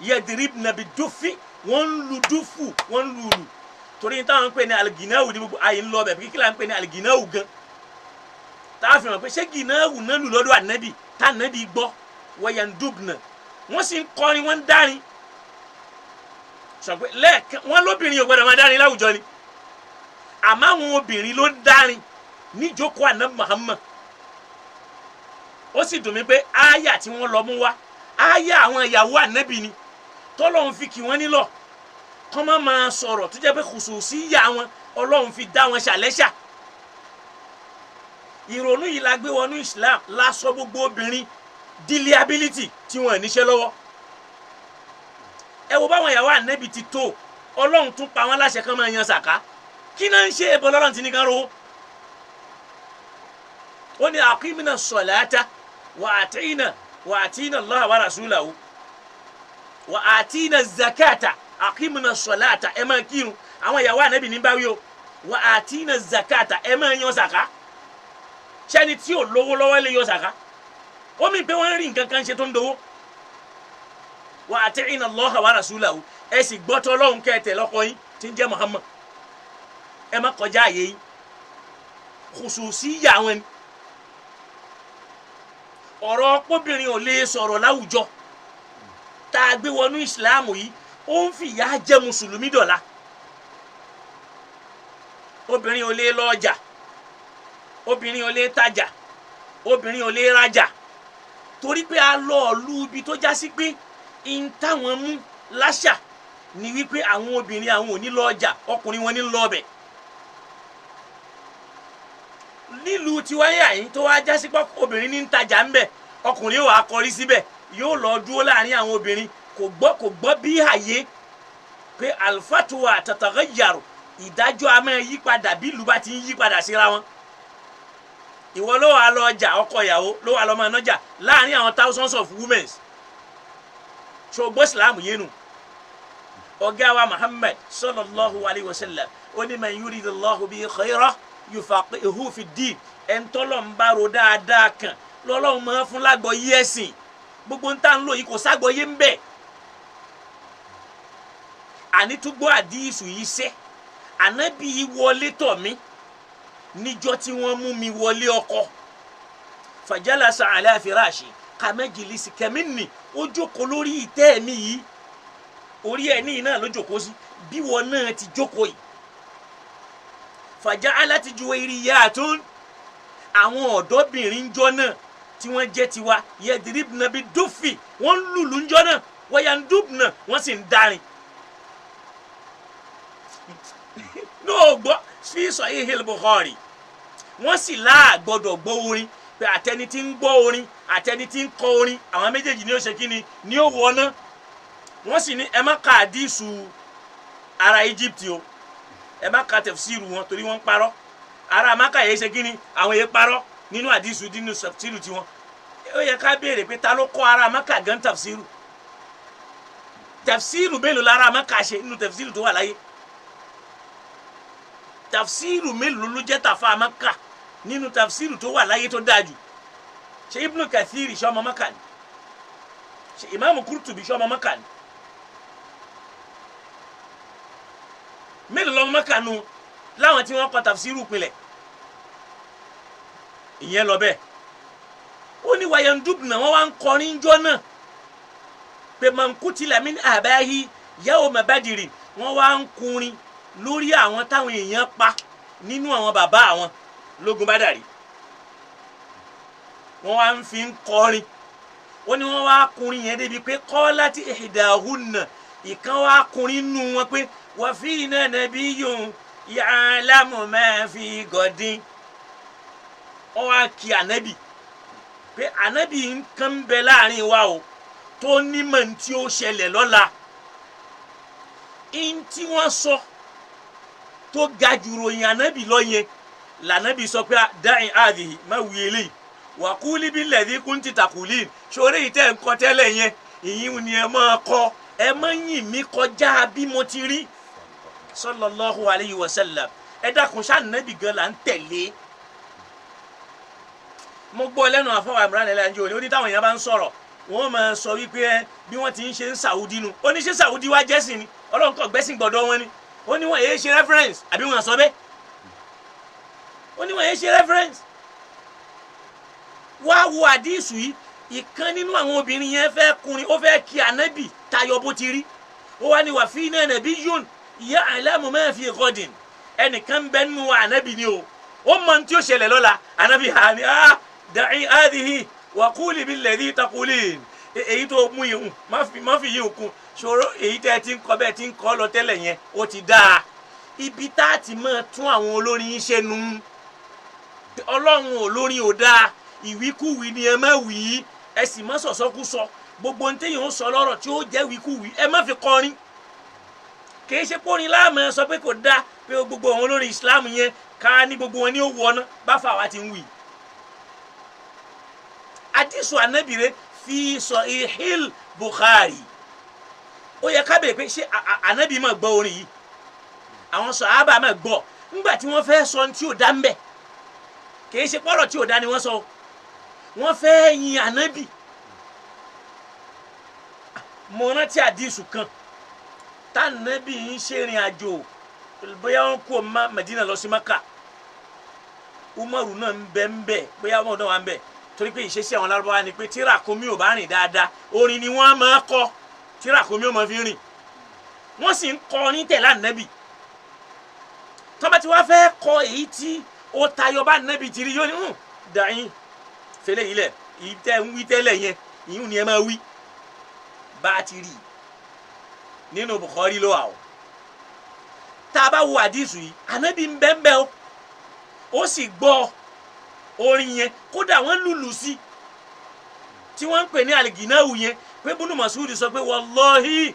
yadribna bid-duffi, wọ́n ń lu dúfù, wọ́n ń lùlù. Torí táwọn ń pè ní alìgínáwù ní gbogbo àyè ń lọ bẹ̀, kí là ń pè ní alìgínáwù gan tá a fi hàn pé ṣé gínáwù náà lù lọ́dọ̀ ànábì tá ànábì gbọ́. Wayandubna, wọ́n sì ń kọrin, wọ́n ń dárin. Sọ pé lẹ́ẹ̀kan wọ́n lóbìnrin ò gbọ́dọ̀ máa dárin láwùjọ ni, àmọ́ àwọn obìnrin ló ń dárin níjókòó ànábì Muhammad. Ó sì dùn mí pé ááyà tí wọ́n lọ mú wá, ááyà àwọn ìyàwó ànábì ni, tọ́lọ́run fi kì wọ́n nílọ̀ kọ́ má máa sọ̀rọ̀ tó jẹ́ pé kùsùsì yà wọn, Ọlọ́run fi dá wọn ṣàlẹ́ṣà. Ìrònú yìí la gbé wọnú Islam, la sọ gbogbo obìnrin di liability tí wọ́n níṣẹ́ lọ́wọ́. Ẹ wo báwọn ìyàwó ànẹ́bì ti tó, Ọlọ́run tún pa wọ́n láṣẹ kán máa yan sàká. Kí náà ń ṣe ẹbọ lọ́lọ́run ti ní kán rówó? Ó ní aqimna salata wa atina wa atina Allaha wa rasulahu wa atina zakata. Aqimna salata, ẹ máa kírun. Àwọn ìyàwó ànẹ́bì ní báwí o. Wa atina zakata, ẹ máa yan sàká. Sẹ́ni tí ò lówó lọ́wọ́ lè yan sàká? Ó mi pé wọ́n ń rí nǹkan kan ṣe tó ń dowó. Wa atina Allaha wa rasulahu, ẹ sì gbọ́tọ̀ Ọlọ́run kẹ́tẹ̀ lọ́kọ yín tí ń jẹ́ Muhammad. Ẹ má kọjá àyè yín. Khususiyya àwọn ni. Ọ̀rọ̀ ọpọ́bìnrin ò lè sọ̀rọ̀ láwùjọ tá a gbé wọnú ìsìláàmù yìí, ó ń fìyà jẹ mùsùlùmí dọ̀la. Obìnrin ò lè lọ ọjà, obìnrin ò lè tajà, obìnrin ò lè rajà, torí pé a lọ ọ̀lú ibi tó já sí pé n táwọn mú láṣà ni wípé àwọn obìnrin àwọn ò ní lọ ọjà, ọkùnrin wọn ní lọ ọbẹ̀. Nílùú tiwáyà yìí tó wá já sí pé obìnrin ní ń tajà ń bẹ̀, ọkùnrin yóò wá kọrí síbẹ̀, yóò lọ dúró láàrin àwọn obìnrin. Kò gbọ́ bí àyè pé alfatuwa tatagayyaru, ìdájọ́ a máa yí padà bí ìlú bá ti ń yí padà síra wọn. Ìwọ ló wà lọ ọjà, ọkọ ìyàwó ló wà lọ máa nájà láàrin àwọn thousands of women. Ṣògbó ìsìlámù yénu. Ọ̀gá wa Muhammad sallallahu alayhi wa sallam ó ní man yuridillahu bihi khayran yufaqihuhu fi ddin. Ẹ̀ńtọ́lọ̀ ń bá ro dáadáa kan lọ́lọ́run máa fún lágbọ̀ọ́yé ẹ̀sìn. Gbogbo ń tà ń lò yìí kò ságbọ̀ọ́yé ń bẹ̀. Àní túgbọ́ àdíìsù yìí sẹ́, ànábì yìí wọlé tọ̀ mí níjọ́ tí wọ́n mú mi wọlé ọkọ. Fajalasa ala firashi kàmẹ́jìlísì kẹ́mínì, ó jókòó lórí ìtẹ́ mi yìí, orí ẹ̀ ní iná ló jókòó sí bí wọn náà ti jókòó yìí. Faja'alat juwayriyatun, àwọn ọ̀dọ́bìnrin ńjọ́ náà tí wọ́n jẹ́ tiwa, yadribna bid-duffi, wọ́n ń lùlù ńjọ́ náà, wa yandubna, wọ́n sì ń darin. Náà gbọ́ fi Sahihil Bukhari, wọ́n sì láà gbọ́dọ̀ gbọ́ orin, pé àtẹni tí ń gbọ́ orin àtẹni tí ń kọ orin àwọn méjèèjì ni ó ṣe kíni ni ó wọná. Wọ́n sì ní ẹ má ka àdísù ara Egypt o, ẹ má ka tẹ̀fsíìrù wọn torí wọ́n ń parọ́. Ara Mákà yẹn ṣe kíni, àwọn yẹn parọ́ nínú àdísù nínú tẹ̀fsíìrù tiwọn. Ó yẹ ká béèrè pé ta ló kọ́ ara Mákà gan tẹ̀fsíìrù? Tẹ̀fsíìrù mélòó lára Mákà ṣe nínú tẹ̀fsíìrù tó wà láyé? Tafsiru mélòó ló jẹ́ tàfa Mákà nínú tafsiru tó wà láyé tó dáa jù? Ṣe Ibnu Kathiri ṣe ọmọ Mákà ni? Ṣe Imaamu Kurtubi ṣe ọmọ Mákà ni? Mélòó lọmọ Mákà nu láwọn tí wọ́n kọ tafsiru pinlẹ̀? Ìyẹn lọ bẹ́ẹ̀. Ó ní wayandubna, wọ́n wá ń kọrin jọ náà pé man kutila min abahi yawma badiri, wọ́n wá ń kọrin lórí àwọn táwọn èèyàn pa nínú àwọn bàbá àwọn lógun Bádàrí. Wọ́n wá ń fi ń kọrin. Ó ní wọ́n wá kọrin yẹn débi pé qalati ihdahunna, ìkan wá kọrin nù wọn pé wa fina nabiyyun ya'lamu ma fi gadin. Wọ́n wá kí ànábì pé ànábì nǹkan ń bẹ láàrin wa o tó nímọ̀ ní tí ó ṣẹlẹ̀ lọ́la. Ń tí wọ́n sọ tó ga jù ròyìn ànábì lọ yẹn lànábì sọ pé dáhìn àdìhì má wí eléyìí, wà kúlí bí lẹ́ẹ̀dí kún ti tàkùlí ṣòro yìí tẹ́ ń kọ tẹ́lẹ̀ yẹn, ìyín ni ẹ máa kọ, ẹ má yìn mí kọjá bí mo ti rí. Sallallahu alayhi wa sallam. Ẹ dákun, ṣànábì gan là ń tẹ̀lé. Mo gbọ́ lẹ́nu àfọwọ́ Imran ẹlẹ́njẹ́ òní, ó ní táwọn èèyàn bá ń sọ̀rọ̀ wọ́n máa sọ wípé ẹ bí wọ́n ti ń ṣe ń Saudi nu. Ó ní ṣe Saudi wá jẹ́sìn ni? Ọlọ́run kò gbẹ́sìn gbọ́dọ̀ wọn ni. Ó ní wọ́n èé ṣe reference, àbí wọ́n sọ bẹ́ẹ̀? Ó ní wọ́n èé ṣe reference. Wá wo àdísù yìí, ìkan nínú àwọn obìnrin yẹn fẹ́ kùnrin, ó fẹ́ kí ànábì tayọ bó ti rí. Ó wá ní wà fi náà nàbí yún ya'lamu ma fi ghadin, ẹnìkan bẹ nínú ànábì ni o, ó mọ ní tí ó ṣẹlẹ̀ lọ́la. Ànábì hà ní ah da'i hadhihi wa quli billadhi taqulin, èyí tó mú yìí má fi yìí kún ṣòro, èyí tẹ́ ti ń kọ bẹ́ẹ̀ ti ń kọ́ lọ tẹ́lẹ̀ yẹn ó ti dáa. Ibi tá a ti máa tún àwọn olórin yín ṣe nu, Ọlọ́run olórin ò dáa, ìwíkúwí ni ẹ má wí. Ẹ sì má sọ̀sọ́kú sọ. Gbogbo ní téèyàn ń sọ lọ́rọ̀ tí ó jẹ́ wíkúwí, ẹ má fi kọrin. Kìí ṣe pórin láàmú sọ pé kò dáa pé gbogbo àwọn olórin Islam yẹn ká ní gbogbo wọn ní ó wọná bá fà wá ti ń wì. Àdìsù ànábìrè fi Sahihil Bukhari. Ó yẹ ká bèrè pé ṣé ànábì máa gbọ́ orin yìí? Àwọn sàhábà máa gbọ́ ńgbà tí wọ́n fẹ́ sọ tí ò dá ń bẹ̀. Kìí ṣe pọ́rọ̀ tí ò dá ni wọ́n sọ. Wọ́n fẹ́ yin ànábì. Mo rántí àdìsù kan tànàbí ń ṣèrìn àjò bóyá wọn kú ọmọ Madina lọ sí Maka. Umaru náà ń bẹ ń bẹ bóyá wọn náà wà ń bẹ torí pé ìṣesí àwọn Lárúbáwá ni pé tí ràkúnmí ò bá rìn dáadáa orin ni wọ́n máa kọ tí ràkúnmí ò máa fi rìn. Wọ́n sì ń kọ ní tẹ̀lé ànábì. Tọ́ba tí wọ́n fẹ́ kọ èyí tí ó tayọ bá ànábì ti rí yóò ní dàáyín fẹlẹ́ yìí lẹ̀ èyí tẹ́ ń wí tẹ́lẹ̀ yẹn ìyún ni ẹ máa wí bá a ti rí nínú Bukhari ló wà o. Tá a bá wo àdìsù yìí, ànábì ń bẹ ń bẹ o, ó sì gbọ́ orin yẹn, kódà wọ́n lùlù sí tí wọ́n ń pè ní àlìgínáwù yẹn pé Ibn Mas'ud sọ pé wallahi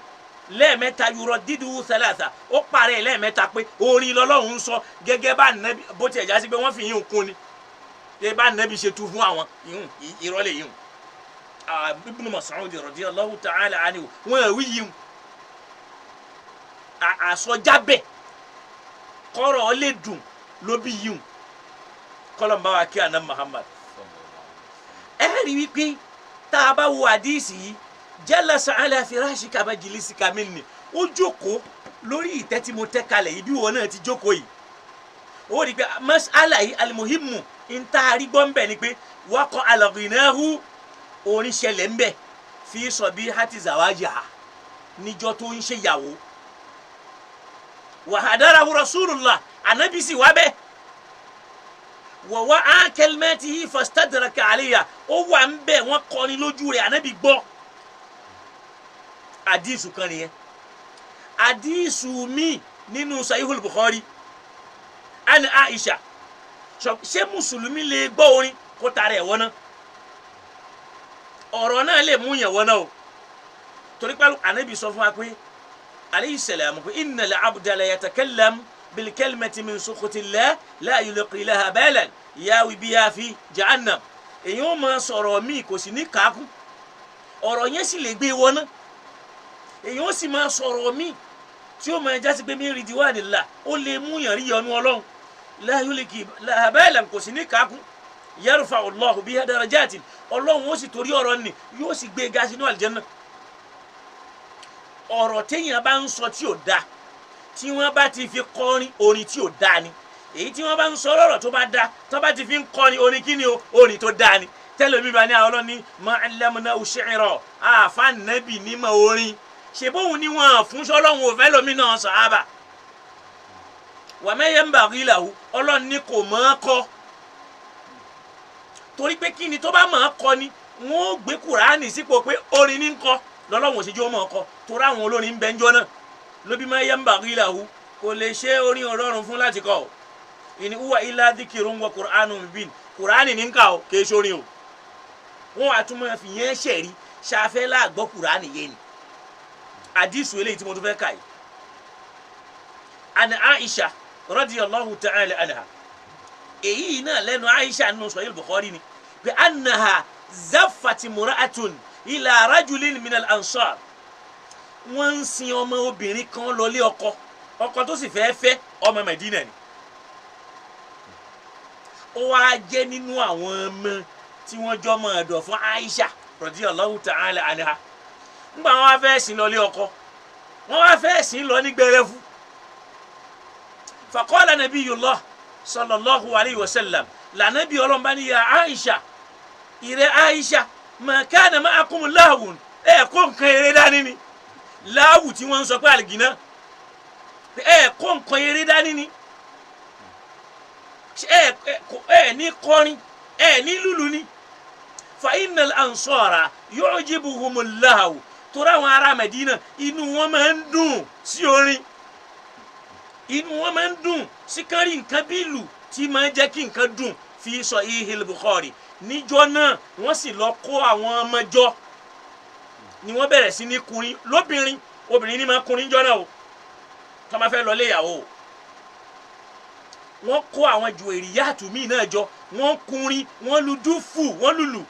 lẹ́ẹ̀mẹ́ta yurọ dídú thalatha, ó parẹ́ lẹ́ẹ̀mẹ́ta pé orin lọ́lọ́run ń sọ gẹ́gẹ́ bá ànábì bó tiẹ̀ já sí pé wọ́n fi yín kún ni gẹ́gẹ́ bá ànábì ṣe tu fún àwọn ìhùn ìrọ́lẹ̀ yìí. Ibn Mas'ud radiyallahu ta'ala anhu wọ́n wí yìí àsọjábẹ kọrọ lè dùn ló bí yìí kọlọmba wa kí àná Muhammad. Ẹ rí wípé tá a bá wo àdìsí yìí, jalasa ala firashika majlisika minni, ó jókòó lórí ìtẹ́ tí mo tẹ́ kalẹ̀ yìí bí wọn náà ti jókòó yìí. Ó rí i pé mas'ala yìí alimuhimu ń tá a rí gbọ́ ń bẹ̀ ni pé waqa al-ghinahu orin ṣẹlẹ̀ ń bẹ̀ fi sabihati zawajiha níjọ́ tó ń ṣèyàwó. Wàhádàràhu rasulullah anabi sì wá bẹ́ẹ̀ wọ̀wá ákẹlmẹ́tì fastadraka àléyà ó wà ń bẹ̀ wọ́n kọrin lójú rẹ̀ anabi gbọ́. Àdìsù kan nìyẹn. Àdìsù mi nínú Sahihul Bukhari ani Aisha. Ṣé mùsùlùmí lè gbọ́ orin kó tara ẹ̀ wọ́ná? Ọ̀rọ̀ náà lè mú yẹn wọ́ná o, torí pé anabi sọ fún wa pé alayhi salam inna al-abda la yatakallam bil-kalimati min sukhutillah la yulqi laha balan yawi biha fi jahannam. Èyí ó máa sọ̀rọ̀ míì kò sì ní kàákùn, ọ̀rọ̀ yẹn sì lè gbé wọná. Èyí ó sì máa sọ̀rọ̀ míì tí ó máa jásí pé min ridwanillah ó lè mú yàn rí yọnu Ọlọ́run la yulqi laha balan kò sì ní kàákùn yarfa'u Allahu biha darajatin, Ọlọ́run ó sì torí ọ̀rọ̀ nì yóò sì gbé ga sínú àlùjánnà. Ọ̀rọ̀ téèyàn bá ń sọ tí ò da tí wọ́n bá ti fi kọrin orin tí ò da ni, èyí tí wọ́n bá ń sọ lọ́rọ̀ tó bá da tó bá ti fi ń kọrin orin kí ni o, orin tó da ni. Tẹ́lẹ̀mí bá ní àwọn ọlọ́ni ma allamnahu shi'ra àfa nẹ́bì nímọ̀ orin ṣe bóun ni wọ́n fún sọ́lọ́hún òfẹ́ lómi náà sàhábà wa ma yanbaghi lahu ọlọ́run ní kò mọ̀ ọ́ kọ torí pé kí ni tó bá mọ̀ ọ́ kọ ni wọ́n ó gbé Kùránì sípò pé orin ní ń kọ lọ́lọ́run òṣèjú ọmọ ọkọ torí àwọn olórin ń bẹ ń jọ náà lóbi máa yẹ ń bà rí làwù kò lè ṣe orin ọlọ́run fún láti kọ o. In huwa illa dhikrun wa qur'anun mubin, kùránì ní ń kà o kì í ṣorin o. Wọn wàá tún máa fi yẹn ṣẹ̀rí ṣàfẹ́ láàgbọ́ kùránì yé ni. Àdìsù eléyìí tí mo tún fẹ́ kà yìí. Àni Aisha radiyallahu ta'ala anha, èyí náà lẹ́nu Aisha nínú Sahih Bukhari ni pé annaha zaffat imra'atun ila rajulin minal ansar. Wọ́n ń sin ọmọ obìnrin kan lọlé ọkọ, ọkọ tó sì fẹ́ẹ́ fẹ́ ọmọ Mẹ̀dínà ni. Ó wáá jẹ́ nínú àwọn ọmọ tí wọ́n jọ mọ̀ ọ̀dọ̀ fún Aisha radiyallahu ta'ala anha. Ńgbà wọn wá fẹ́ẹ́ sin lọlé ọkọ, wọ́n wá fẹ́ẹ́ sin lọ ní gbẹrẹfu. Faqala nabiyullah sallallahu alayhi wa sallam, lànàbí ọlọ́mọba ní ya Aisha, ìrẹ́ Aisha, ma kana ma'akum lahwun, ẹ̀ kó nǹkan eré dání ni. Láwù tí wọ́n ń sọ pé àlìgínà ẹ kó nǹkan eré dání ni, ẹ ní kọrin ẹ ní lùlù ni. Fa innal ansara yu'jibuhumul lahwu, torí àwọn ará Mẹdínà inú wọn máa ń dùn sí orin, inú wọn máa ń dùn sí kárí nǹkan bí ìlù tí máa ń jẹ́ kí nǹkan dùn. fi Sahihil Bukhari. Níjọ́ náà wọ́n sì lọ kó àwọn ọmọ jọ ni wọ́n bẹ̀rẹ̀ sí ní kùnrin lóbìnrin, obìnrin ní máa kùnrin jọ náà o, tó máa fẹ́ lọ lé ìyàwó o. Wọ́n kó àwọn Juwairiyatu míì náà jọ, wọ́n kùnrin, wọ́n lu dúfù, wọ́n lùlù.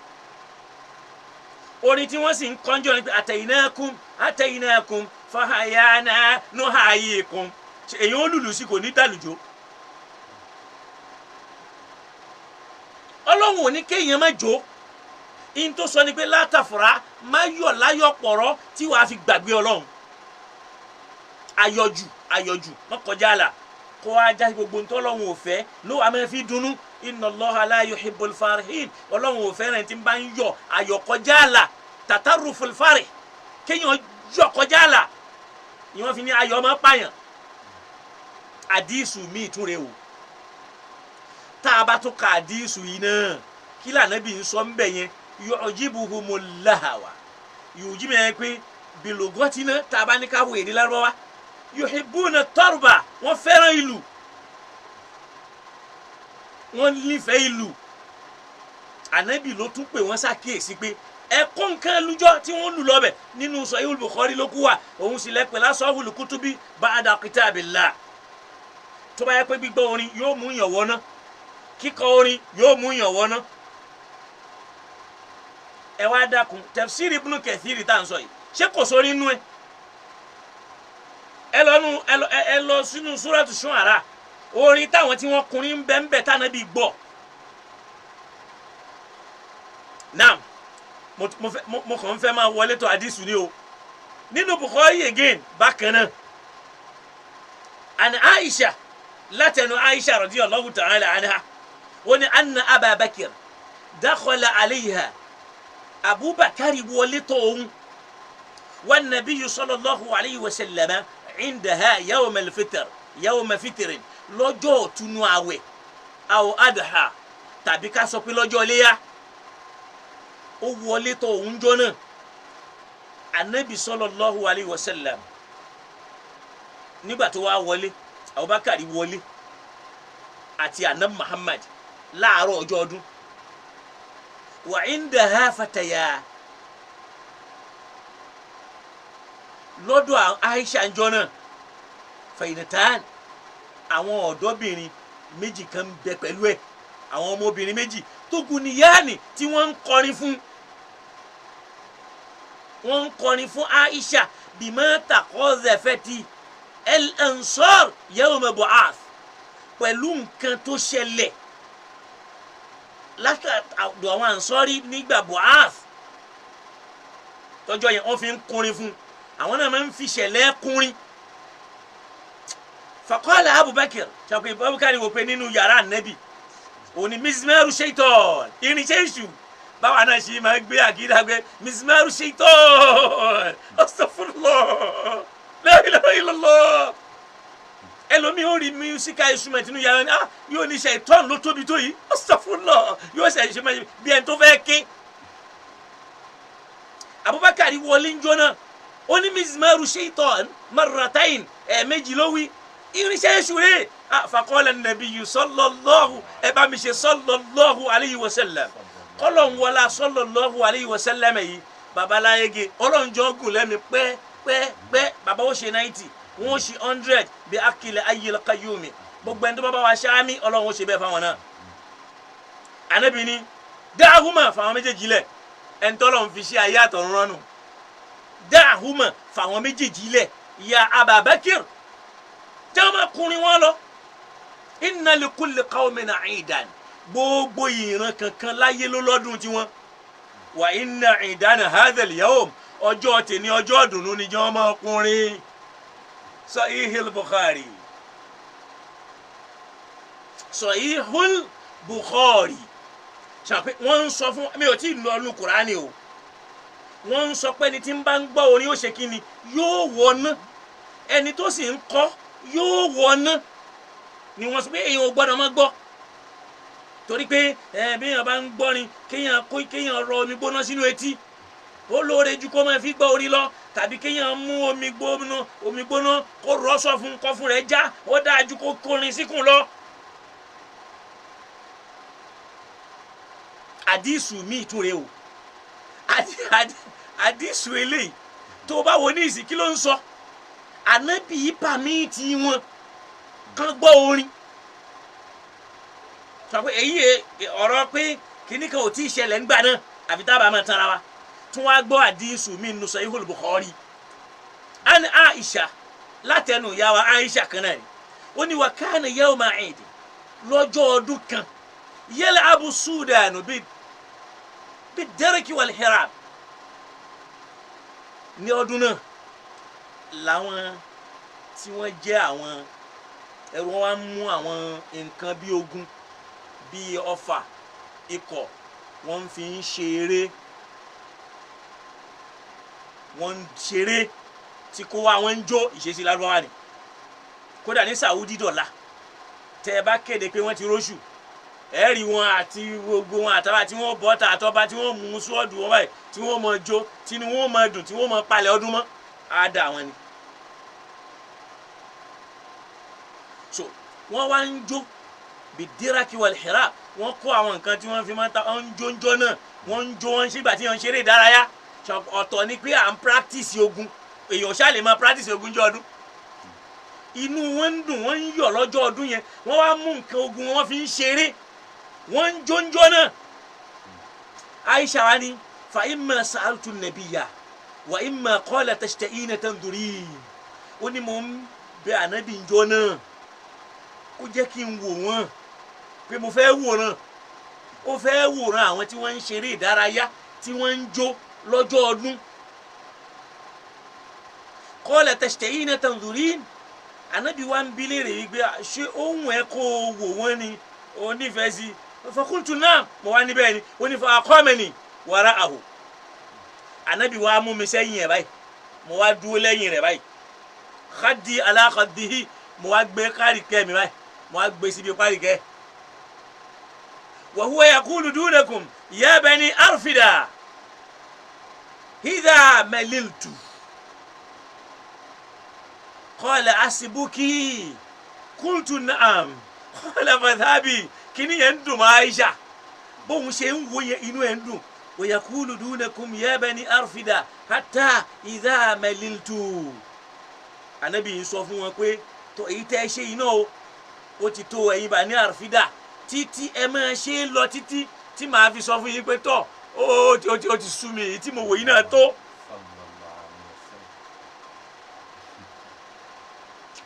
Orin tí wọ́n sì ń kọ́njọ́ ni pé ataynakum ataynakum fahayana nuhayikum. Èyí ó lùlù sí kò ní dàlùjọ. Ọlọ́run ò ní kéèyàn má jó. In tó sọ ni pé látàfúrá má yọ̀ láyọ̀ pọ̀rọ̀ tí wàá fi gbàgbé Ọlọ́run. Ayọ̀jù ayọ̀jù má kọjá àlà kó wá já gbogbo ntọ́ Ọlọ́run ò fẹ́ ló wàá máa fi dunnú. Inna Allaha la yuhibbul farihin. Ọlọ́run ò fẹ́ràn tí ń bá ń yọ̀ ayọ̀ kọjá àlà, tatarruful farih, kéèyàn yọ̀ kọjá àlà ni wọ́n fi ní ayọ̀ máa pààyàn. Àdísù míì tún rè o. Tá a bá tún ka àdísù yìí náà, kí lànàbí ń sọ ń bẹ̀ yẹn? Yu'jibuhumul lahawa. Yu'jibu yẹn pé bìlògọ́tì náà tá a bá ní ká wò èdè Lárúbáwá. Yuhibbuna tarba, wọ́n fẹ́ràn ìlú, wọ́n nífẹ̀ẹ́ ìlú. Ànábì ló tún pè wọ́n ṣàkíyèsí pé ẹ̀kọ́ nǹkan lújọ́ tí wọ́n lù lọ́bẹ̀ nínú Sahihul Bukhari ló kú wa, òun sì lẹ́pẹ̀ lásọ̀hùlù kútúbí ba'da kitabillah. Tó bá yẹ pé gbígbọ́ orin yóò mú yàn wọ́ná, kíkọ orin yóò mú yàn wọ́ná. Ẹ wá dákun, Tafsir Ibn Kathir tá à ń sọ yìí, ṣé kò sórí inú ẹ? Ẹ lọ sínú Suratu Shu'ara, orin táwọn tí wọ́n kunrin ń bẹ ń bẹ tánàbí gbọ́. Naam, mo kàn ń fẹ́ máa wọlé tó àdìsù ni o. Nínú Bukhari again bákan náà, àni Aisha, látẹnu Aisha radiyallahu ta'ala anha, ó ní anna Ababakir dakhala alayha, Abubakar wọlé tó òun, wan nabiyyu sallallahu alayhi wa sallam indaha yawm al-fitr, yawm fitrin, lọ́jọ́ ọ̀túnú àwẹ̀ aw adha, tàbí ká sọ pé lọ́jọ́ iléyá, ó wọlé tó òun jọ náà. Anabi sallallahu alayhi wa sallam nígbà tó wá wọlé, Abubakar wọlé àti anabi Muhammad láàárọ̀ ọjọ́ ọdún. Wa indaha fataya, lọ́dọ̀ Aisha njọ́ náà, fẹ̀yìntàn, àwọn ọ̀dọ́bìnrin méjì kan bẹ pẹ̀lú ẹ̀, àwọn ọmọbìnrin méjì tó kù níyàní tí wọ́n ń kọrin fún, wọ́n ń kọrin fún Aisha bima taqazafati al-ansar yawma bu'ath, pẹ̀lú nǹkan tó ṣẹlẹ̀ látàdọ̀ àwọn ansọ́rí nígbà bu'ath tọ́jọ́ yẹn, wọ́n fi ń kọrin fún, àwọn náà máa ń fi ṣẹlẹ̀ kọrin. Faqala Abubakar, ṣàpè Abubakar wò pé nínú yàrá ànábì òní mizmaru shaitan, irinṣẹ́ èṣù, báwa náà ṣe máa gbé àkídà gbé mizmaru shaitan, astaghfirullah, la ilaha illallah. Ẹlòmíì ó rí musical instrument nínú yàrá ni, ah, yóò ní shaitan ló tóbi tó yìí, astaghfirullah, yóò ṣe ṣe máa bí ẹni tó fẹ́ ké. Abubakar wọlé ń jóná, ó ní mizmaru shaitan marratain, ẹ̀ẹ̀mejì ló wí, irinṣẹ́ èṣù rẹ̀. Faqala an-nabiyyu sallallahu, ẹ bá mi ṣe sallallahu alayhi wa sallam, kọ́lọ̀ ń wọlá sallallahu alayhi wa sallam yìí, babaláyége ọlọ́njọ́ gùn lẹ́mi pẹ́ pẹ́ pẹ́, bàbá ó ṣe 90, wọ́n ó ṣe 100 bí akilẹ̀ ayyil qayyumi, gbogbo ẹni tó bá bá wa ṣáámi ọlọ́run ó ṣe bẹ́ẹ̀ fáwọn náà. Ànábì ní dáhùmà fáwọn méjèèjì lẹ̀, ẹni tọ́lọ̀ ń fi ṣe ayé àtọ̀run ránù, dáhùmà fáwọn méjèèjì lẹ̀, ya Ababakir, jẹ́ ọmọ ọkùnrin wọn lọ. Inna li kulli qawmin 'idan, gbogbo ìran kankan láyé ló lọ́dún tiwọn. Wa inna 'idana hadha al-yawm, ọjọ́ tèmi ọjọ́ ọ̀dùnnú ni jẹ́ ọmọ ọkùnrin. Sahihul Bukhari, Sahihul Bukhari. Ṣàpè wọ́n ń sọ fún mi ò tí ì lọ ọdún Kùránì o, wọ́n ń sọ pé ẹni tí ń bá ń gbọ́ orin ó ṣe kí ni yóò wọná, ẹni tó sì ń kọ́ yóò wọná, ni wọ́n sọ pé èèyàn ò gbọ́dọ̀ má gbọ́, torí pé ẹ bí èèyàn bá ń gbọ́rin kéèyàn kó kéèyàn rọ omi gbóná sínú etí, ó lóore ju kó máa fi gbọ́ orin lọ, tàbí kéèyàn mú omi gbóná kó rọ́ sọ fún kọ́ fún rẹ̀ já, ó dáa ju kó kórin síkùn lọ. Àdìsù mi ìtúre o, àdìsù eléyìí tó bá wo ní ìsìn kí ló ń sọ? Ànábì pàmìtì wọn kán gbọ́ orin. Sọ pé èyí ọ̀rọ̀ pé kíní kan ò tí ì ṣẹlẹ̀ ńgbà náà, àfi tábà máa tanra wa. Tún wá gbọ́ àdìsù mi nù Sahihul Bukhari an Aisha, látẹnu ìyá wa Aisha kan náà ni. Ó ní wa kana yawma Eid, lọ́jọ́ ọdún kan, yal'abu Sudanu bí darki wal hirab. Ní ọdún náà làwọn tí wọ́n jẹ́ àwọn ẹrú wọn wá mú àwọn nǹkan bí ogun, bí ọfà, ikọ̀, wọ́n fi ń ṣeré, wọ́n ń ṣeré tí kó wá wọ́n ń jó. Ìṣesí lárúbáwá ni. Kódà ní Saudi dọ̀la, tẹ́ ẹ bá kéde pé wọ́n ti róṣù, ẹ rí wọn àti gbogbo wọn àtàwọn tí wọ́n bọ́ta àtọ́ba tí wọ́n mú sọ́ọ̀dù wọn báyìí, tí wọ́n mọ jó, tí wọ́n mọ dùn, tí wọ́n mọ palẹ̀ ọdún mọ́, á dà wọn ni. So wọ́n wá ń jó bidiraki wal hirab, wọ́n kó àwọn nǹkan tí wọ́n fi máa ń ta, wọ́n ń jó ń jó náà, wọ́n ń jó, wọ́n ń ṣègbà tí wọ́n ń ṣeré ìdárayá. Ọ̀tọ̀ ni pé à ń practice ogun, èèyàn ṣáà lè máa practice ogun jọ ọdún. Inú wọn ń dùn, wọ́n ń yọ̀ lọ́jọ́ ọdún yẹn, wọ́n wá mú nǹkan ogun wọn fi ń ṣeré, wọ́n ń jó ń jó náà. Aisha wa ni fa imma sa'altu nabiyya wa imma qala tashta'ina tandurin. Ó ní mo ń bẹ ànábì ń jó náà kó jẹ́ kí n wò wọ́n, pé mo fẹ́ wòran. Ó fẹ́ wòran àwọn tí wọ́n ń ṣeré ìdárayá, tí wọ́n ń jó lọ́jọ́ ọdún. Qala tashta'ina tandurin. Ànábì wa ń bi léèrè wípé ṣé ohun ẹ kó o wò wọ́n ni o nífẹ̀ẹ́ sí? Fakultu naam, mo wá níbẹ̀ ni. Ó ní fa aqamani wara'ahu. Ànábì wa mú mi sẹ́yìn ẹ̀ báyìí, mo wá dúró lẹ́yìn rẹ̀ báyìí. Khaddi ala khaddihi, mo wá gbé kárìkẹ́ mi báyìí, mo wá gbé síbi kárìkẹ́. Wa huwa yaqulu dunakum ya bani arfida idha maliltu. Qala asibuki qultu na'am. Qala fadhhabi. Kíní yẹn ń dùn mọ́ Aisha, bóun ṣe ń wo yẹn inú ẹ̀ ń dùn. Wa yaqulu dunakum ya bani arfida hatta idha maliltu. Ànábì yìí sọ fún wọn pé tó èyí tẹ́ ẹ ṣe yìí náà o, ó ti tó ẹ̀yin bani arfida, títí ẹ máa ṣe é lọ títí tí màá fi sọ fún yín pé tọ́ ó ti sú mi, èyí tí mo wò yìí náà tó.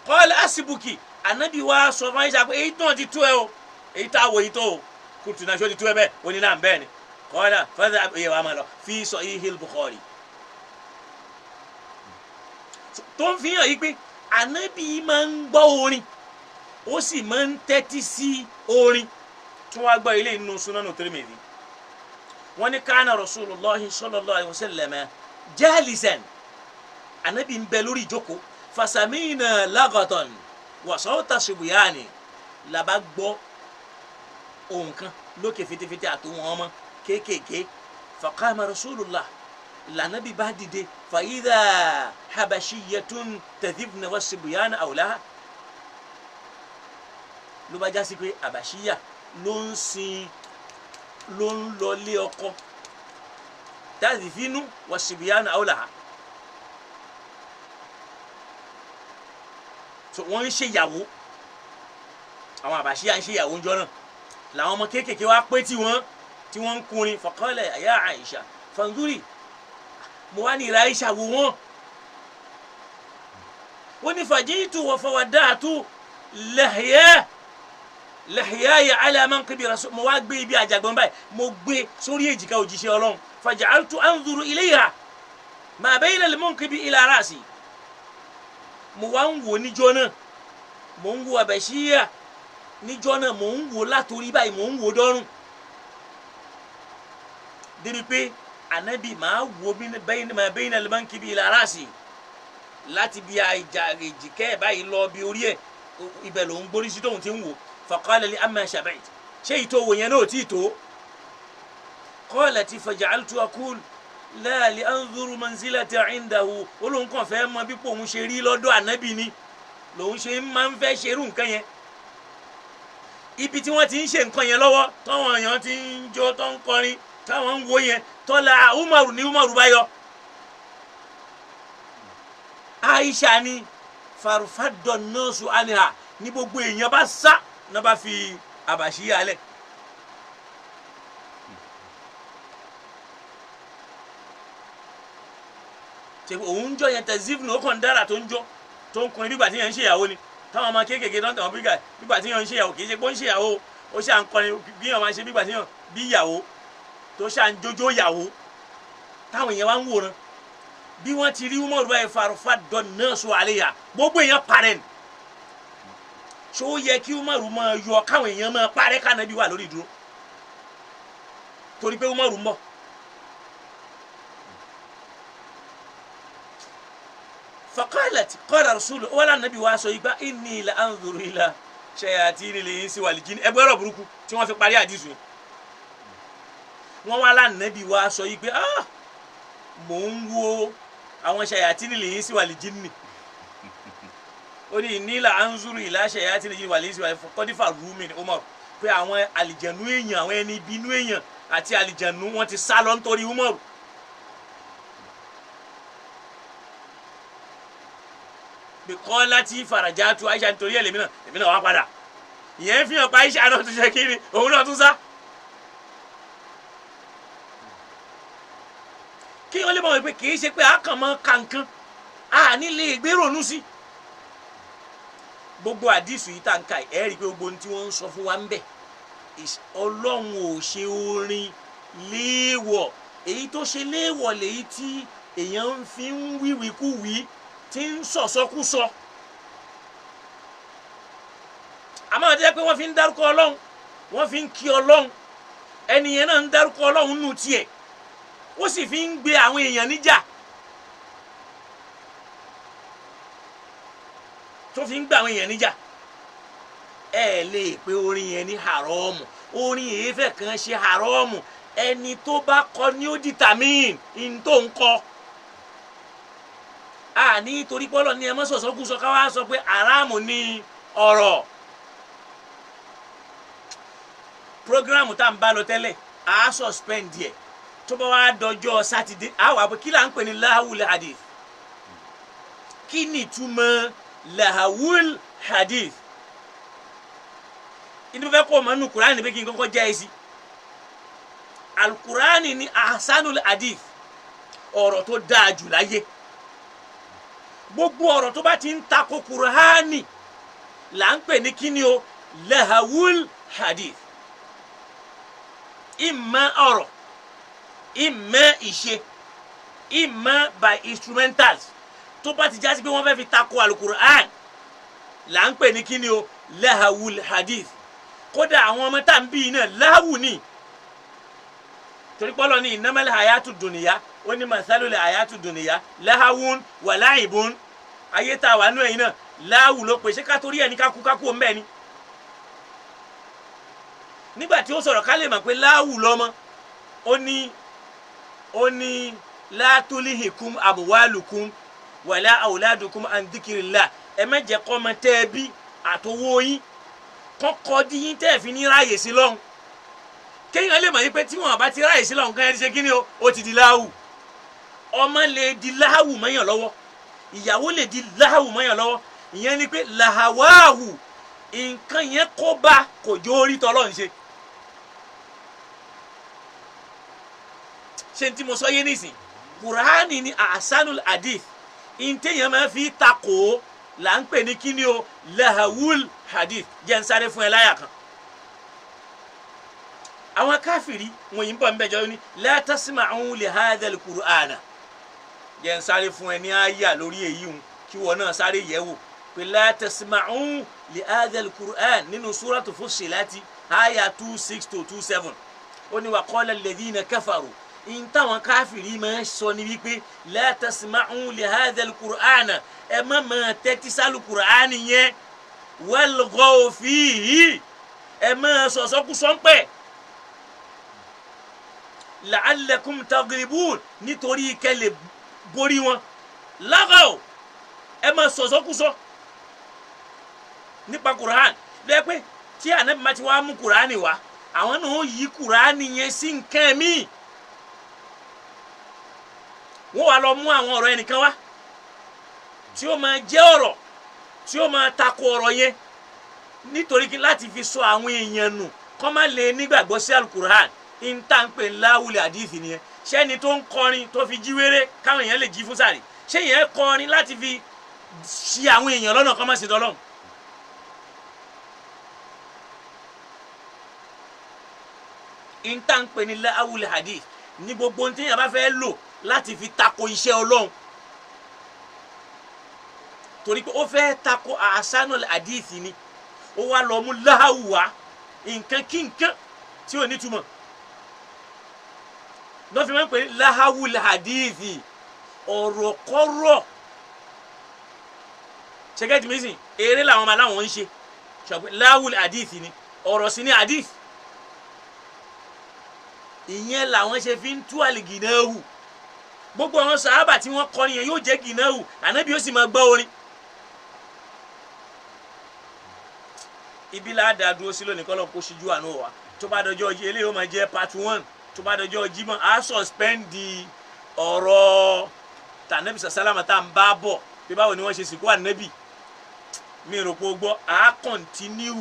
Qala asibuki. Ànábì wa sọ fún Aisha pé èyí náà ti tó ẹ o, èyí tá a wò yìí tó o. Kùtù náà ṣó ti tó ẹ bẹ́ẹ̀? Ó ní náà bẹ́ẹ̀ ni. Qala fadhhab, ẹ̀yẹ wa máa lọ fi Sahihil Bukhari. Tó ń fi hàn yí pé ànábì máa ń gbọ́ orin, ó sì máa ń tẹ́tí sí orin. Tí wọ́n á gbọ́ ilé inú Sunanu Tirmidhi, wọ́n ní kana Rasulullahi sallallahu alaihi wasallam jalisan. Ànábì ń bẹ lórí ìjókòó. Fasamina lagatan wa sawta sibyani, làbá gbọ́ ohùn kan lókè fitifiti àtòwọn ọmọ kéékèèké. Faqama Rasulullah, lànàbí bá dìde. Fàyídà habashiyatun tadhibna wasibuyana awlaha. Ló bá jásí pé àbàṣíyà ló ń sin, ló ń lọlé ọkọ. Tadhibinu wasibuyana awlaha. So wọ́n ń ṣèyàwó, àwọn àbàṣíyà ń ṣèyàwó ńjọ́ náà. Làwọn ọmọ kéékèèké wá pé tí wọ́n ń kùnrin. Faqala ya Aisha fanzuri, mo wá ní ìrà Aisha wò wọ́n. Ó ní fàjíìtù wa fawada'tu lahyaya ala manqibi rasul. Mo wá gbé ibi àjàgbọ́n báyìí, mo gbé sórí èjìká òjíṣẹ́ Ọlọ́run. Faja'altu anzuru ilayha ma bayna al-munqibi ila ra'si. Mo wá ń wò níjọ́ náà, mo ń wo àbẹ̀ṣíyà níjọ́ náà, mo ń wò látòrí báyìí, mo ń wò dọ́rùn. Débi pé anabi máa wo ma bayna al-mankibi ila ra'si, láti bí àjà èjìkẹ́ ẹ̀ báyìí lọ bí orí ẹ̀, ibẹ̀ ló ń gbórí sí tóun ti ń wò. Faqala li amma shaba'it, ṣé ìtò wò yẹn náà ò tí ì tó? Qalat faja'altu aqul la li anzuru manzilata indahu. Ó lóun kàn fẹ́ mọ bí pòun ṣe rí lọ́dọ̀ ànábì ni, lòun ṣe máa ń fẹ́ ṣerú nǹkan yẹn. Ibi tí wọ́n ti ń ṣe nǹkan yẹn lọ́wọ́, táwọn èèyàn ti ń jó, tó ń kọrin, táwọn ń wo yẹn, tọ́lá Umaru ní Umaru bá yọ. Aisha ni farufadọ nọ́ọ̀sù aniha ní gbogbo èèyàn bá sá náà bá fi àbàṣí yálẹ̀. Ṣe òun jọ yẹn tẹ̀sífù ní ó kàn dára tó ń jó tó ń kọrin bígbà tí yẹn ń ṣèyàwó ni, táwọn ọmọ kéékèèké tó ń tẹ̀wọ́n bígbà tí yẹn ń ṣèyàwó, kì í ṣe pé ó ń ṣèyàwó, ó ṣà ń kọrin bí yẹn máa ṣe bígbà tí yẹn bí ìyàwó tó ṣà ń jójó ìyàwó, táwọn èèyàn wá ń wòran. Bí wọ́n ti rí Umaru báyìí, farufa dọ̀ nọ́ọ̀sù àléyà, gbogbo èèyàn parẹ́ ni. Ṣó yẹ kí Umaru máa yọ káwọn èèyàn máa parẹ́ kánàbí wà lórí ìdúró torí pé Umaru ń bọ̀? Faqalat qala rasulu wala nabi wa sọ igba inni la anzuru ila shayatini l-insi wal jinni. Ẹgbẹ́ ọ̀rọ̀ burúkú tí wọ́n fi parí àdìsù yìí, wọ́n wá lánàbí wa sọ yìí pé ah, mò ń wo àwọn shayatini l-insi wal jinni. Ó ní inni la anzuru ila shayatini l-insi wal jinni kọ́dífà rúmi ni Umar, pé àwọn àlìjẹ̀nú èèyàn, àwọn ẹni ìbínú èèyàn àti àlìjẹ̀nú wọn ti sá lọ nítorí Umar. Bíkọ́ láti farajà tu Aisha nítorí ẹ̀ lèmi náà, èmi náà wá padà. Ìyẹn fi hàn pa Aisha náà tún ṣe kiri, òun náà tún sá. Kí wọ́n lè mọ̀ wípé kì í ṣe pé a kàn mọ́ kankan, a ní lè gbé ronú sí. Gbogbo àdìsù yìí tá n ka ẹ̀ rí i pé gbogbo ohun tí wọ́n ń sọ fún wa ń bẹ̀, Ọlọ́run ò ṣe orin léèwọ̀. Èyí tó ṣe léèwọ̀ lèyí tí èèyàn ń fi ń wíwíkúwí, tí ń sọ̀sọ́kúsọ. Àmọ́ àti pé wọ́n fi ń dárúkọ Ọlọ́run, wọ́n fi ń kí Ọlọ́run, ẹni yẹn náà ń dárúkọ Ọlọ́run nù tiẹ̀, ó sì fi ń gbé àwọn èèyàn níjà, tó fi ń gbé àwọn èèyàn níjà. Ẹ lè pe orin yẹn ní haramu. Orin èéfẹ́ kan ṣe haramu, ẹni tó bá kọ ní ó determine in tó ń kọ. A ní torí pọ́lọ̀ ní ẹ mọ́ sọ̀sọ́kúsọ ká wá sọ pé haramu ní ọ̀rọ̀. Programu tá à ń bá lọ tẹ́lẹ̀, a suspend yẹ tó bá wá dọjọ́ sátidé, a wà pé kí là ń pè ní lahawul hadith. Kí ni ìtumọ̀ lahawul hadith? Ìdí mo fẹ́ kó o mọ̀ nínú Kùránì pé kí n kọ́kọ́ jẹ́ ẹ sí. Alukurani ni ahsanul hadith, ọ̀rọ̀ tó dáa jù láyé. Gbogbo ọ̀rọ̀ tó bá ti ń tako Kùránì là ń pè ní kíni o, lahawul hadith. Ìmọ̀ ọ̀rọ̀, ìmọ̀ ìṣe, ìmọ̀ by instrumentals tó bá ti jásí pé wọ́n fẹ́ fi tako alukur'an là ń pè ní kíni o, lahawul hadith. Kódà àwọn ọmọ tá à ń bí iná láhù ni, torí pọ́lọ́ ní innamal hayatu dunya, ó ní masalul hayatu dunya lahawun wa laibun. Ayé tá a wà nú ẹ̀yìn náà láhù ló pè. Ṣé ká torí ẹ̀ ní kákú kákú òun bẹ́ẹ̀ ni? Nígbà tí ó sọ̀rọ̀ ká lè mọ̀ pé láhù lọ́mọ, ó ní la tulihikum amwalukum wala auladukum an dhikrillah. Ẹ má jẹ́ kọ́ ọmọ tẹ́ ẹ bí àtọwọ́ yín kọ́kọ́ dí yín tẹ́ ẹ fi ní ráàyè sí lọ́hùn. Kéèyàn lè mọ̀ yín pé tí wọ́n bá ti ráàyè sí lọ́hùn, kan ẹ ti ṣe kí ni o, ó ti di láhù. Ọmọ lè di láhù mọ́yàn lọ́wọ́, ìyàwó lè di láhù mọ́yàn lọ́wọ́. Ìyẹn ni pé làwáhù nǹkan yẹn kó bá kò jó orí tọ́lọ́ ń ṣe. Ṣé n tí mo sọ yé nísìn? Kùránì ni ahsanul hadith, ntẹ̀yàn máa fi takò là ń pè ní kíni o, lahawul hadith. Jẹ́ ń sáré fún ẹ láyà kan. Àwọn káfìrí wọn yìí ń bọ̀ ń bẹ̀jọ́ ní la tasma'u li hadhal qur'ana. Jẹ́ ń sáré fún ẹ ní àyà lórí èyí hun kí wọn náà sáré yẹ̀ wò pé la tasma'u li hadhal qur'an nínú suratu Fussilat àyà 26 to 27. Ó ní wa qala alladhina kafaru, in táwọn káfìrí máa ń sọ ni wípé la tasma'u li hadhal qur'ana, ẹ má máa tẹ́tí sálù qur'ani yẹn, walghaw fihi, ẹ máa sọ̀sọ́kúsọ́ ń pẹ́, la'allakum taghlibun, nítorí kẹ́ lè borí wọn. Laghaw, ẹ máa sọ̀sọ́kúsọ nípa qur'an. Lẹ́yìn pé Tí ànábì má ti wá mú kùránì wá, àwọn náà ó yí kùránì yẹn sí nǹkan míì. Wọ́n wá lọ mú àwọn ọ̀rọ̀ ẹnìkan wá tí ó máa jẹ́ ọ̀rọ̀ tí ó máa tako ọ̀rọ̀ yẹn, nítorí kí láti fi sọ àwọn èèyàn nù kọ́ má lè nígbàgbọ́ sí alukur'an. Ìta ń pè láwùlẹ̀ àdìsí nìyẹn. Ṣẹ́ni tó ń kọrin tó fi jí wéré káwọn èèyàn lè jí fún sàrè, ṣé yẹn kọrin láti fi ṣì àwọn èèyàn lọ́nà kọ́ má ṣe dọ́lọ́hùn? Ìta ń pè ní láwùlẹ̀ àdìsí ní gbogbo ohun tí èèyàn bá fẹ́ lò láti fi tako iṣẹ́ Ọlọ́run, torí pé ó fẹ́ tako àṣánù àdìsí ni. Ó wá lọ mú láhàwù wá, nǹkan kí nǹkan tí ò nítumọ̀ lọ́ fi máa ń pè ní láhàwù àdìsí, ọ̀rọ̀ kọ́rọ̀. Ṣẹ́gẹ́tì mi sìn, eré làwọn ọmọ aláwọ̀ ń ṣe ṣàpè láhàwù àdìsí ni, ọ̀rọ̀ sí ní àdìsí. Ìyẹn làwọn ṣe fi ń tú àlìgìnáwù. Gbogbo àwọn sàábà tí wọ́n kọrin yẹn yóò jẹ́ gìnáwù, ànábì yóò sì máa gbọ́ orin. Ibi la dá dúró sí lónìí, kọ́lọ́ kó ṣíjú àánú wa. Tó bá dọjọ́ yìí, eléyìí ó máa jẹ́ part 1. Tó bá dọjọ́ Jímọ̀, á sọ̀spẹ́ndì ọ̀rọ̀ tànàbì sàsálámà tá à ń bá bọ̀ bí báwo ni wọ́n ṣe sìnkú ànábì. Mi rò pé o gbọ́, á kọ̀ntínú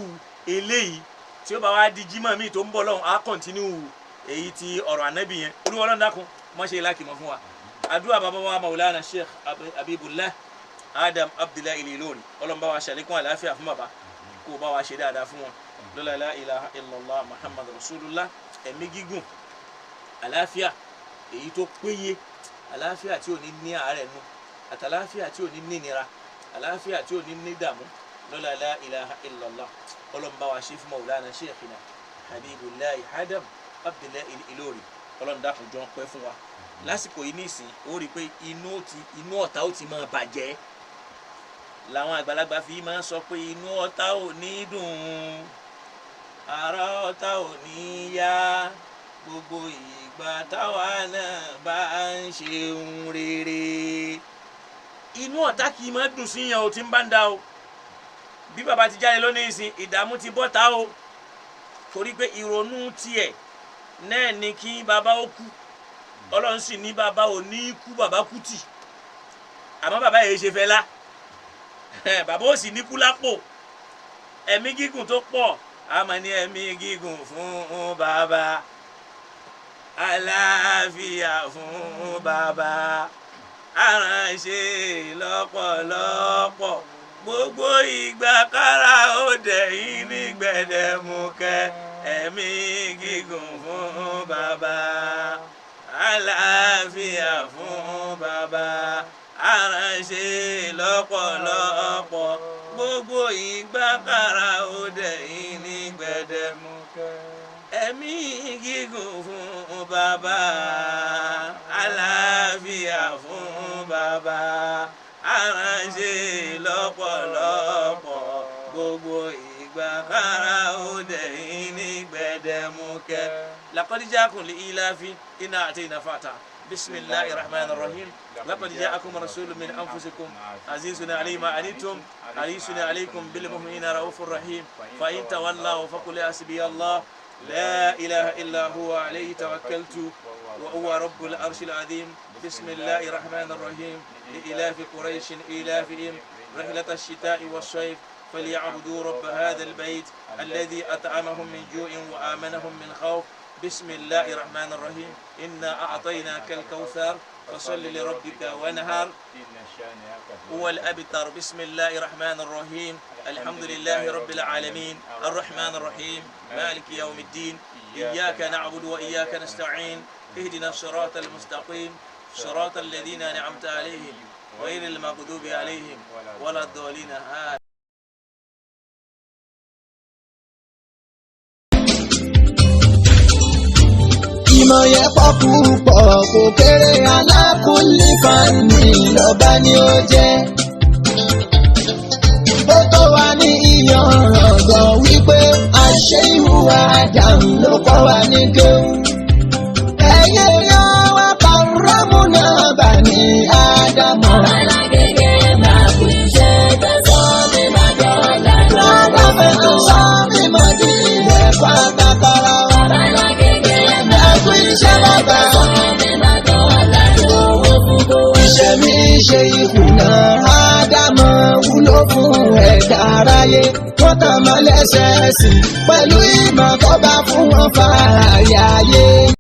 eléyìí. Tí ó bá wá di Jímọ̀ míì tó ń bọ̀ lọ́hùn, á kọ̀ntínú èyí tí ọ̀rọ̀ ànábì yẹn. Olúwa Ọlọ́run dákun má ṣe lákìmọ̀ fún wa. Àdúrà bàbá wa Maulana Sheikh Habibullah Adam Abdullahi Ilori, Ọlọ́run bá wa ṣàlékún àlàáfíà fún bàbá, kó o bá wa ṣe dáadáa fún wọn. Lọ́la la ilaha illallah Muhammad rasulullah. Ẹ̀mí gígùn, àlàáfíà èyí tó péye, àlàáfíà tí ò ní ní àárẹ̀ nu, àtàlàáfíà tí ò ní ní nira, àlàáfíà tí ò ní ní dààmú. Lọ́la la ilaha illallah. Ọlọ́run bá wa ṣe fún Maulana Sheikhina Habibullah Adam Abdullahi Ilori. Ọlọ́run dákun jọ ń pẹ́ fún wa. Lásìkò yìí nísìn, ó rí i pé inú ọ̀tá ó ti máa bàjẹ́. Làwọn àgbàlagbà fi máa ń sọ pé inú ọ̀tá ò ní dùn, ara ọ̀tá ò ní yá, gbogbo ìgbà táwa náà bá ń ṣe ohun rere. Inú ọ̀tá kì í máa dùn sí yẹn o, tí ń bá ń da o. Bí bàbá ti jáde lónìí ìsìn, ìdààmú ti bọ́ta o, torí pé ìrònú tiẹ̀ náà ni kí bàbá ó kú. Ọlọ́run sì ní bàbá ò ní kú, bàbá kú tì. Àmọ́ bàbá yìí ṣe fẹ́ lá, bàbá ò sì ní kú lápò. Ẹ̀mí gígùn tó pọ̀, a máa ní ẹ̀mí gígùn fún bàbá, àlàáfíà fún bàbá, aránṣẹ́ lọ́pọ̀lọpọ̀, gbogbo ìgbà kára ó dẹ̀yìn ní gbẹ̀dẹ̀mukẹ́. Ẹ̀mí gígùn fún bàbá, àlàáfíà fún bàbá, aránṣẹ́ lọ́pọ̀lọpọ̀, gbogbo ìgbà kára ó dẹ̀yìn ní gbẹ̀dẹ̀mukẹ́. Ẹ̀mí gígùn fún bàbá, àlàáfíà fún bàbá, aránṣẹ́ lọ́pọ̀lọpọ̀, gbogbo ìgbà kára ó dẹ̀yìn ní gbẹ̀dẹ̀mukẹ́. لقد جاءكم لإيلاف إنا أعطينا فاتحة. بسم الله الرحمن الرحيم. لقد جاءكم رسول من أنفسكم عزيز عليه ما عنتم حريص عليكم بالمؤمنين رؤوف رحيم. فإن تولوا فقل حسبي الله لا إله إلا هو عليه توكلت وهو رب العرش العظيم. بسم الله الرحمن الرحيم. لإلاف قريش إيلافهم رحلة الشتاء والصيف فليعبدوا رب هذا البيت الذي أطعمهم من جوع وآمنهم من خوف. بسم الله الرحمن الرحيم. إنا أعطيناك الكوثر فصل لربك وانهر هو الأبتر. بسم الله الرحمن الرحيم. الحمد لله رب العالمين الرحمن الرحيم مالك يوم الدين إياك نعبد وإياك نستعين اهدنا الصراط المستقيم صراط الذين أنعمت عليهم غير المغضوب عليهم ولا الضالين. Ìmọ̀ yẹn pọ̀ púpọ̀ kò kéré, alákùnlé fani lọ́ba ni ó jẹ́. Ó tó wa ní ìyànràn wípé àṣẹ ìhùwà Ádámù ló kọ́ wa ní kéwú. Ẹyẹ yọ wá kàrámù náà bà ní Ádámù. Alágége máa kú iṣẹ́ tẹ̀sán mi máa dọ̀la. Lọ́dọ̀ fẹ́ tó sọ mi mọ̀ ṣe ìkùnà ádámọ̀ wúlò fún ẹ̀dá aráyé. Wọ́n tàn mọ́ lẹ́sẹ̀ẹ́sì pẹ̀lú ìmọ̀ tó bá fún wọn fààyè ayé.